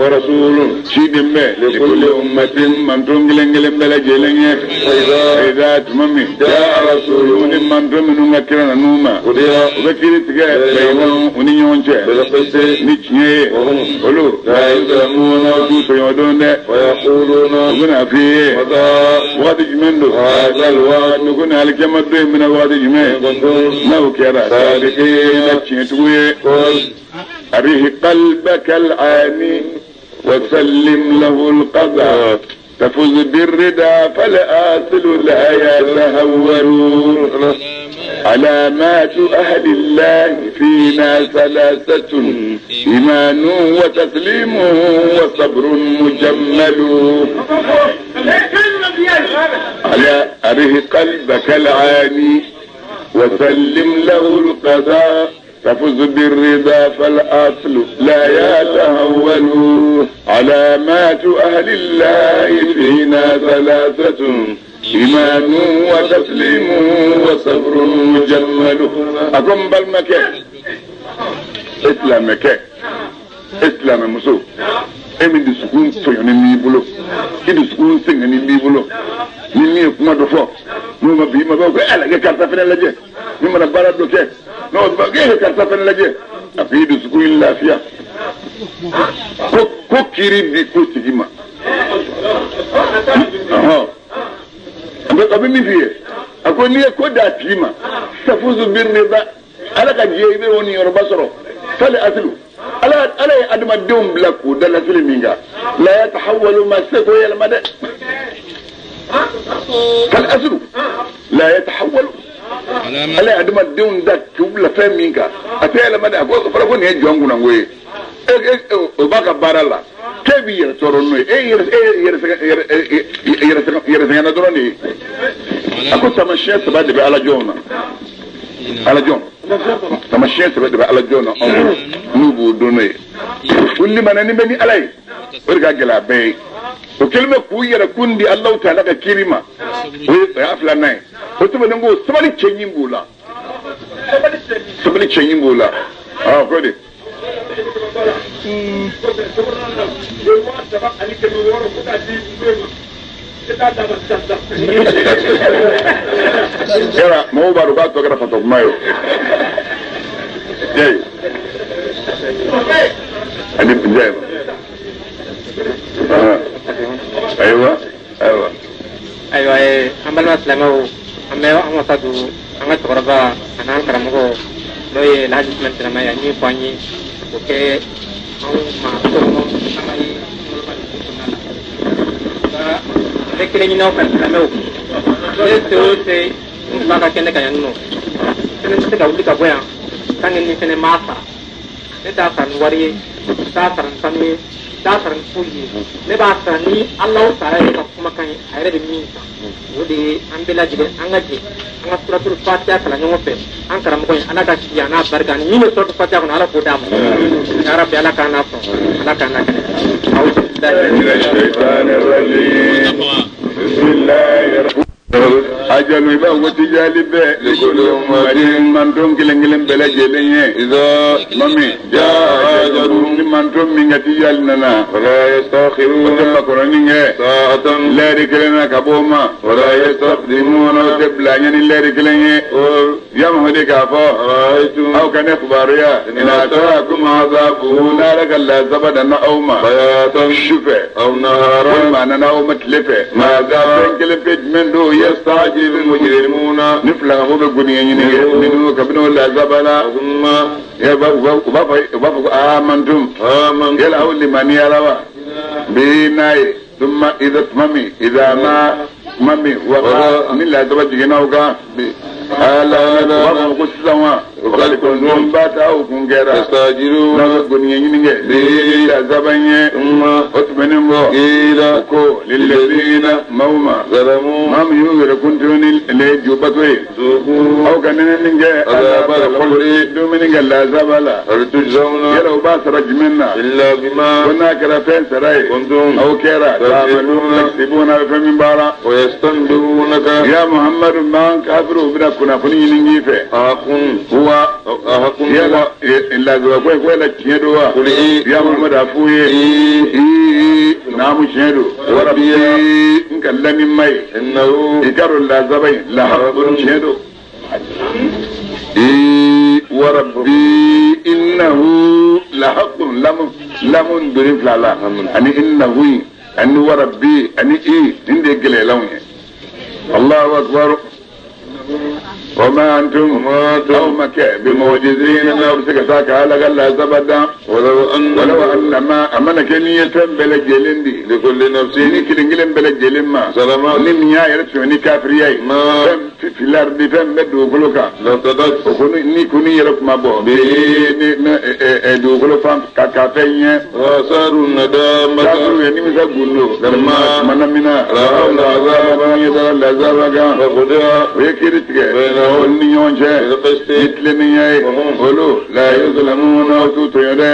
Speaker 1: rasulun ciden bɛ likulli ummatin manton kelen kelen bɛɛ lajɛlen ye. Idza tuma min ni manton minnu ka kira nan'u ma u bɛ kiiri tigɛ bainahum u ni ɲɔgɔn cɛ ni tiɲɛ ye olu t'u tɔɲɔ don dɛ u bɛna f'i ye wagati jumɛn don ko ni alikiyama don in bɛna wagati jumɛn n'o kɛra na tiɲɛtigiw ye. أريه قلبك العاني وسلم له القضاء تفوز بالردى فالآصل لا يتهور. علامات أهل الله فينا ثلاثة إيمان وتسليم وصبر مجمل. على أريه قلبك العاني وسلم له القضاء تفوز بالرضا فالأصل لا يتهول. علامات أهل الله فينا ثلاثة إيمان وتسليم وصبر مجمل. أقوم بالمكان إسلام مكان إسلام مسو e min dusukun tɔɲɔni b'i bolo i dusukun sɛgɛnni b'i bolo ni min ye kuma dɔ fɔ n'o ma bi i ma b'a fɔ ko ala kɛ karisa fɛnɛ lajɛ ni mana baara dɔ kɛ n'o ba k'e ka karisa fɛnɛ lajɛ a ko i dusukun y'i lafiya ko kiiri di ko tigi ma a bɛ min f'i ye a ko n'i ye ko d'a tigi ma safuzu birriba ala ka diɲɛ i bɛ o niyɔrɔba sɔrɔ fali asilu ala ye adamadenw bila k'u da lasili min kan la yatahawwalu ma se k'o yɛlɛma dɛ fali asilu la yatahawwalu ala ye adamadenw da k'u bila fɛn min kan a tɛ yɛlɛma dɛ a ko fɔra ko nin ye jɔn kunnango ye o b'a ka baara la k'e b'i yɛrɛ tɔɔrɔ n'o ye e yɛrɛ sɛgɛnna dɔrɔn de ye a ko taamasiyɛn saba de bɛ ala jɔnw na ala jɔn taamasiyɛn saba de bɛ ala jɔn na anw bolo n'u b'o dɔn n'o ye ko limana ni bɛ ni ala ye o de ka gɛlɛn a bɛɛ ye o kɛlen bɛ k'u yɛrɛ kun di Alahu taala ka kiiri ma o y'a filanan ye o tɛmɛnen kɔ sabali cɛɲi b'o la sabali cɛɲi b'o la ko de. Yala mɔgɔw b'a dɔn k'a tɔ kɛra fatɔ kuma ye o. Jayi. Ani jayi. Ayiwa ayiwa.
Speaker 4: Ayiwa an balima silamɛw an bɛ an wasa don an ka cɛkɔrɔba a n'an karamɔgɔ n'o ye Alhaji Usman Sinama ye a ye min fɔ an ye o kɛ anw ma so kɔnɔ an ka ye kɔnɔna la. N bɛ kelen ɲini aw fɛ silamɛw ne se o se n ba ka kɛnɛ kan yan nɔ fɛnɛ tɛ se ka wuli ka bɔ yan tant que ni fɛnɛ m'a sara ne t'a sara ni wari ye n t'a sara ni sanu ye t'a sara ni foyi ye ne b'a sara ni Alahu taala yɛrɛ ka kumakan ye a yɛrɛ bɛ min kan o de ye an bɛɛ lajɛlen an ka jɛ an ka suratul fatiha kalan ɲɔgɔn fɛ an karamɔgɔ in Ala ka si a n'a barika ani min bɛ suratul fatiha kɔnɔ Ala k'o d'a ma ya Rabbi Ala k'an n'a sɔn Ala k'an n'a kɛnɛ.
Speaker 1: Ajalu i b'a fɔ ko tijali bɛɛ manton kelen kelen bɛɛ lajɛlen ye mami ni manton min ka tijali nana o tɛ makɔrɔni kɛ lɛri kelen na ka bɔ o ma o tɛ bila ɲɛ ni lɛri kelen ye ya Muhamadu k'a fɔ aw ka ne kibaruya ina azabuhu n'Ala ka lazaba nana aw ma su fɛ walima a nana aw ma tile fɛ fɛn kelen pe jumɛn don yastajilul ni filankafow bɛ goniya ɲini kɛ minnu kabini o lazaba la u b'a fɔ ko amantum yala aw limaniyara wa bi n'a ye tuma ida tuma min ida ma tuma min wa ni lazaba jiginna aw kan ala u b'a fɔ ko sisan wa n ba ta aw kun kɛra n'a bɛ goniya ɲini kɛ bi lazaba ye o tɛmɛnen kɔ ko lilladina maaw ma maa min y'u yɛrɛ kuntigi ni jubato ye aw ka nɛnɛ min kɛ dumuni kɛ lazaba la yala u b'a sara jumɛn na ko n'a kɛra fɛn sara ye aw kɛra taksibuna bɛ fɛn min baara ya Muhammadu man kafiru bɛna kunnafoni ɲini k'i fɛ wa yala lazaba ko ko yala tiɲɛ don wa ya Muhammadu a f'u ye naamu tiɲɛ don warabi n ka lamini ma ye i ka dɔn lazaba in lahakun tiɲɛ don warabi innahu lahakun lamun doni fila la ani innahu ani warabi ani i nin de ye gɛlɛyalanw ye Allahu akbar. وما أنتم أو مكة بمعجزين أو على لا زبدا ولو أن ما أمنك نية بلا جلندي
Speaker 2: لكل نفس
Speaker 1: نكلن بلا جلين ما
Speaker 2: سلامات
Speaker 1: نيا يرسوني كافرياي
Speaker 2: ما
Speaker 1: في الأرض فم بدو كلوكا
Speaker 2: لا تدك
Speaker 1: وكوني نكوني يرك ما بو دوغلو فام كافين
Speaker 2: وصاروا الندامة
Speaker 1: كافروا يعني مثلا غنو
Speaker 2: لما
Speaker 1: منامنا
Speaker 2: رأوا العذاب
Speaker 1: العذاب
Speaker 2: وقضى
Speaker 1: ويكيرتك ni ɲɔgɔn cɛ ni tilennenya ye olu la yuzlamuna o t'u tɔɲɔ dɛ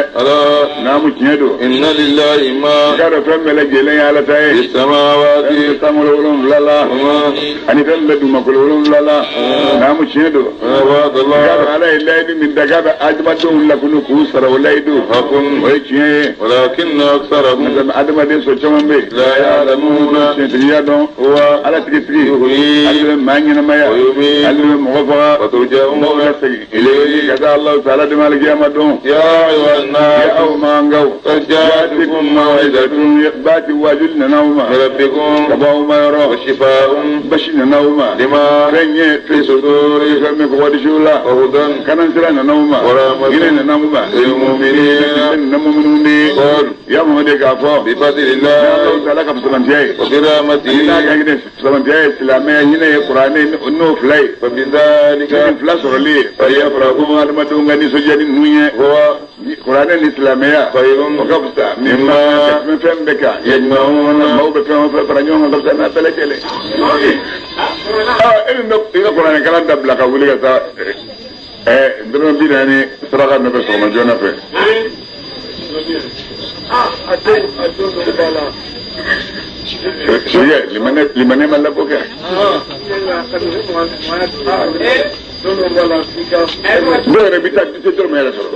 Speaker 1: naamu tiɲɛ don
Speaker 2: inna lillahi ma
Speaker 1: i k'a dɔn fɛn bɛɛ lajɛlen ye Ala ta ye
Speaker 2: samawati
Speaker 1: fɛn bɛ sankolo wolonwula la ani fɛn bɛ dugumakolo wolonwula la naamu tiɲɛ don i k'a dɔn Ala ye layidu min da k'a bɛ adamadenw lakunu k'u sara o layidu o ye tiɲɛ ye
Speaker 2: walakinna aksarahum
Speaker 1: adamaden sɔrɔ caman bɛ yen
Speaker 2: la ya'lamuna
Speaker 1: tiɲɛtigiya dɔn Ala tigitigi ale bɛ maa ɲɛnamaya ale bɛ mɔgɔ faga
Speaker 2: وترجعون
Speaker 1: إليه كذا الله تعالى دم القيامة دون
Speaker 2: يا أيها الناس
Speaker 1: يا أومانغو
Speaker 2: قد جاءتكم موعظة
Speaker 1: بات واجلنا نوما
Speaker 2: من ربكم
Speaker 1: كباوما يرى
Speaker 2: وشفاء
Speaker 1: بشنا نوما
Speaker 2: لما
Speaker 1: في صدور فمك ودشولا
Speaker 2: وهدى
Speaker 1: كان سرنا نوما
Speaker 2: ورحمة
Speaker 1: إلينا نوما
Speaker 2: للمؤمنين
Speaker 1: المؤمنون يا محمد كافو
Speaker 2: بفضل الله
Speaker 1: تعالى كبسمانتي
Speaker 2: وبرحمته
Speaker 1: لا كبسمانتي إسلامية هنا القرآن إنه فلاي
Speaker 2: فبذلك
Speaker 1: fila sɔrɔli
Speaker 2: فليفرحوا
Speaker 1: adamadenw ka nisɔndiya ni ninnu ye
Speaker 2: هو
Speaker 1: kuranɛ ni silamɛya
Speaker 2: خير
Speaker 1: o ka fisa
Speaker 2: مما
Speaker 1: ka tɛmɛ fɛn bɛɛ kan
Speaker 2: يجمعون
Speaker 1: maaw bɛ fɛn o fɛn fara ɲɔgɔn kan ka fisa n'a bɛɛ lajɛlen e min bɛ i ka kuranɛ kalan dabila ka wuli ka taa dɔrɔmɛ 40 saraka nɔfɛ sɔgɔma joona fɛ sojɛ limaniya ma labɔ kɛ dɔw yɛrɛ bɛ taa dise dɔrɔmɛ yɛrɛ sɔrɔ.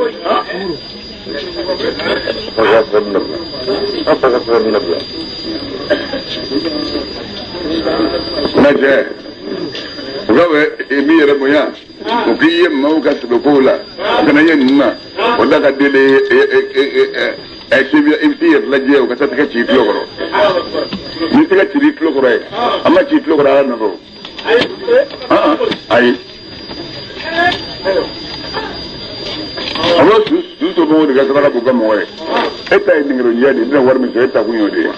Speaker 1: Lajɛ u ka i b'i yɛrɛ bonya o k'i ye maaw ka sɛbɛkow la o kana ye ninnu na o da ka deli i bɛ t'i yɛrɛ lajɛ o ka taa tɛgɛ ci i tulo kɔrɔ n'i tɛgɛ cira i tulo kɔrɔ ye an ma ci i tulo kɔrɔ Ala nɔfɛ o ayi a b'a su somɔgɔw de ka saraka b'u ka mɔgɔ ye e ta ye nɛgɛjuru de ye i bɛna wari min sɔrɔ e ta kun y'o de ye.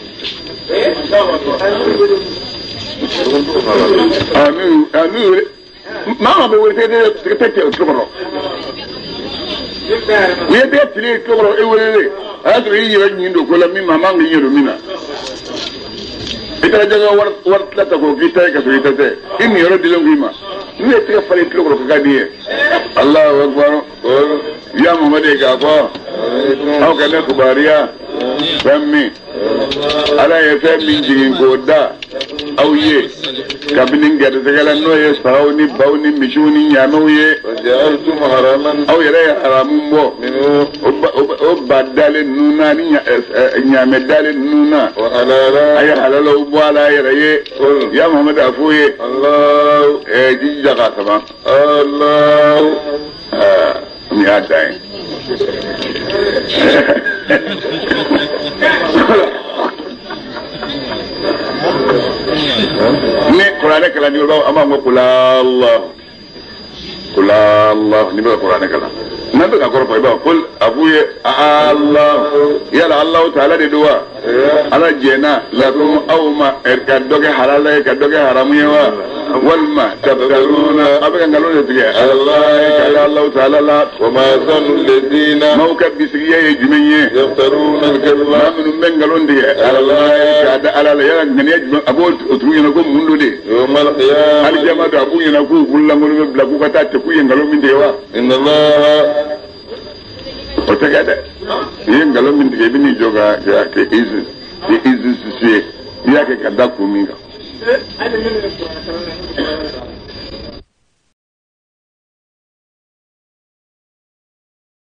Speaker 1: Maa bɛ wele tɛgɛ tɛ o tulo kɔrɔ n'i ye tɛgɛ cili i tulo kɔrɔ e welelen A y'a sɔrɔ i yɛrɛ ɲin don ko la min ma a man k'i ɲɛ don min na. I taara jaga wari tila ta k'o k'i ta ye ka sɔrɔ i ta tɛ. I niyɔrɔ dilen ko i ma. N'u ye tɛgɛ falen i tulo kɔrɔ k'a di ye. Alahu akbar. Ya Muhamadu k'a fɔ aw ka ne kibaruya fɛn min Ala ye fɛn min jigin k'o da aw ye kabini garisɛgɛ la n'o ye sagaw ni baw ni misiw ni ɲaamɛw ye aw yɛrɛ ye haramu bɔ o ba dalen ninnu na ni ɲaamɛ dalen ninnu na a ye halalaw bɔ a la a yɛrɛ ye ya Muhamadu a f'u ye jija k'a sama nin y'a dan ye. Ni kuranɛ kalan ni an b'a fɔ kula Allah ni bɛ ka kuranɛ kalan n'an bɛ ka kɔrɔ fɔ i b'a fɔ kul a f'u ye Allah yala Alahu taala de don wa ala jɛnna lakum aw ma ka dɔ kɛ halala ye ka dɔ kɛ haramu ye wa walima tabtaruna a bɛ ka nkalon de tigɛ ala ka da Alahu taala la maaw ka bisigiya ye jumɛn ye maa minnu bɛ nkalon tigɛ ala ka da ala la yala ŋaniya jumɛn a b'o tigi ɲɛna ko mun don de alijama don a b'u ɲɛna k'u bololankolon bɛ bila k'u ka taa cɛ k'u ye nkalon min tigɛ wa o tɛ kɛ dɛ n'i ye nkalon min tigɛ i bɛ n'i jɔ ka kɛ izi sisi ye i y'a kɛ ka da kun min kan.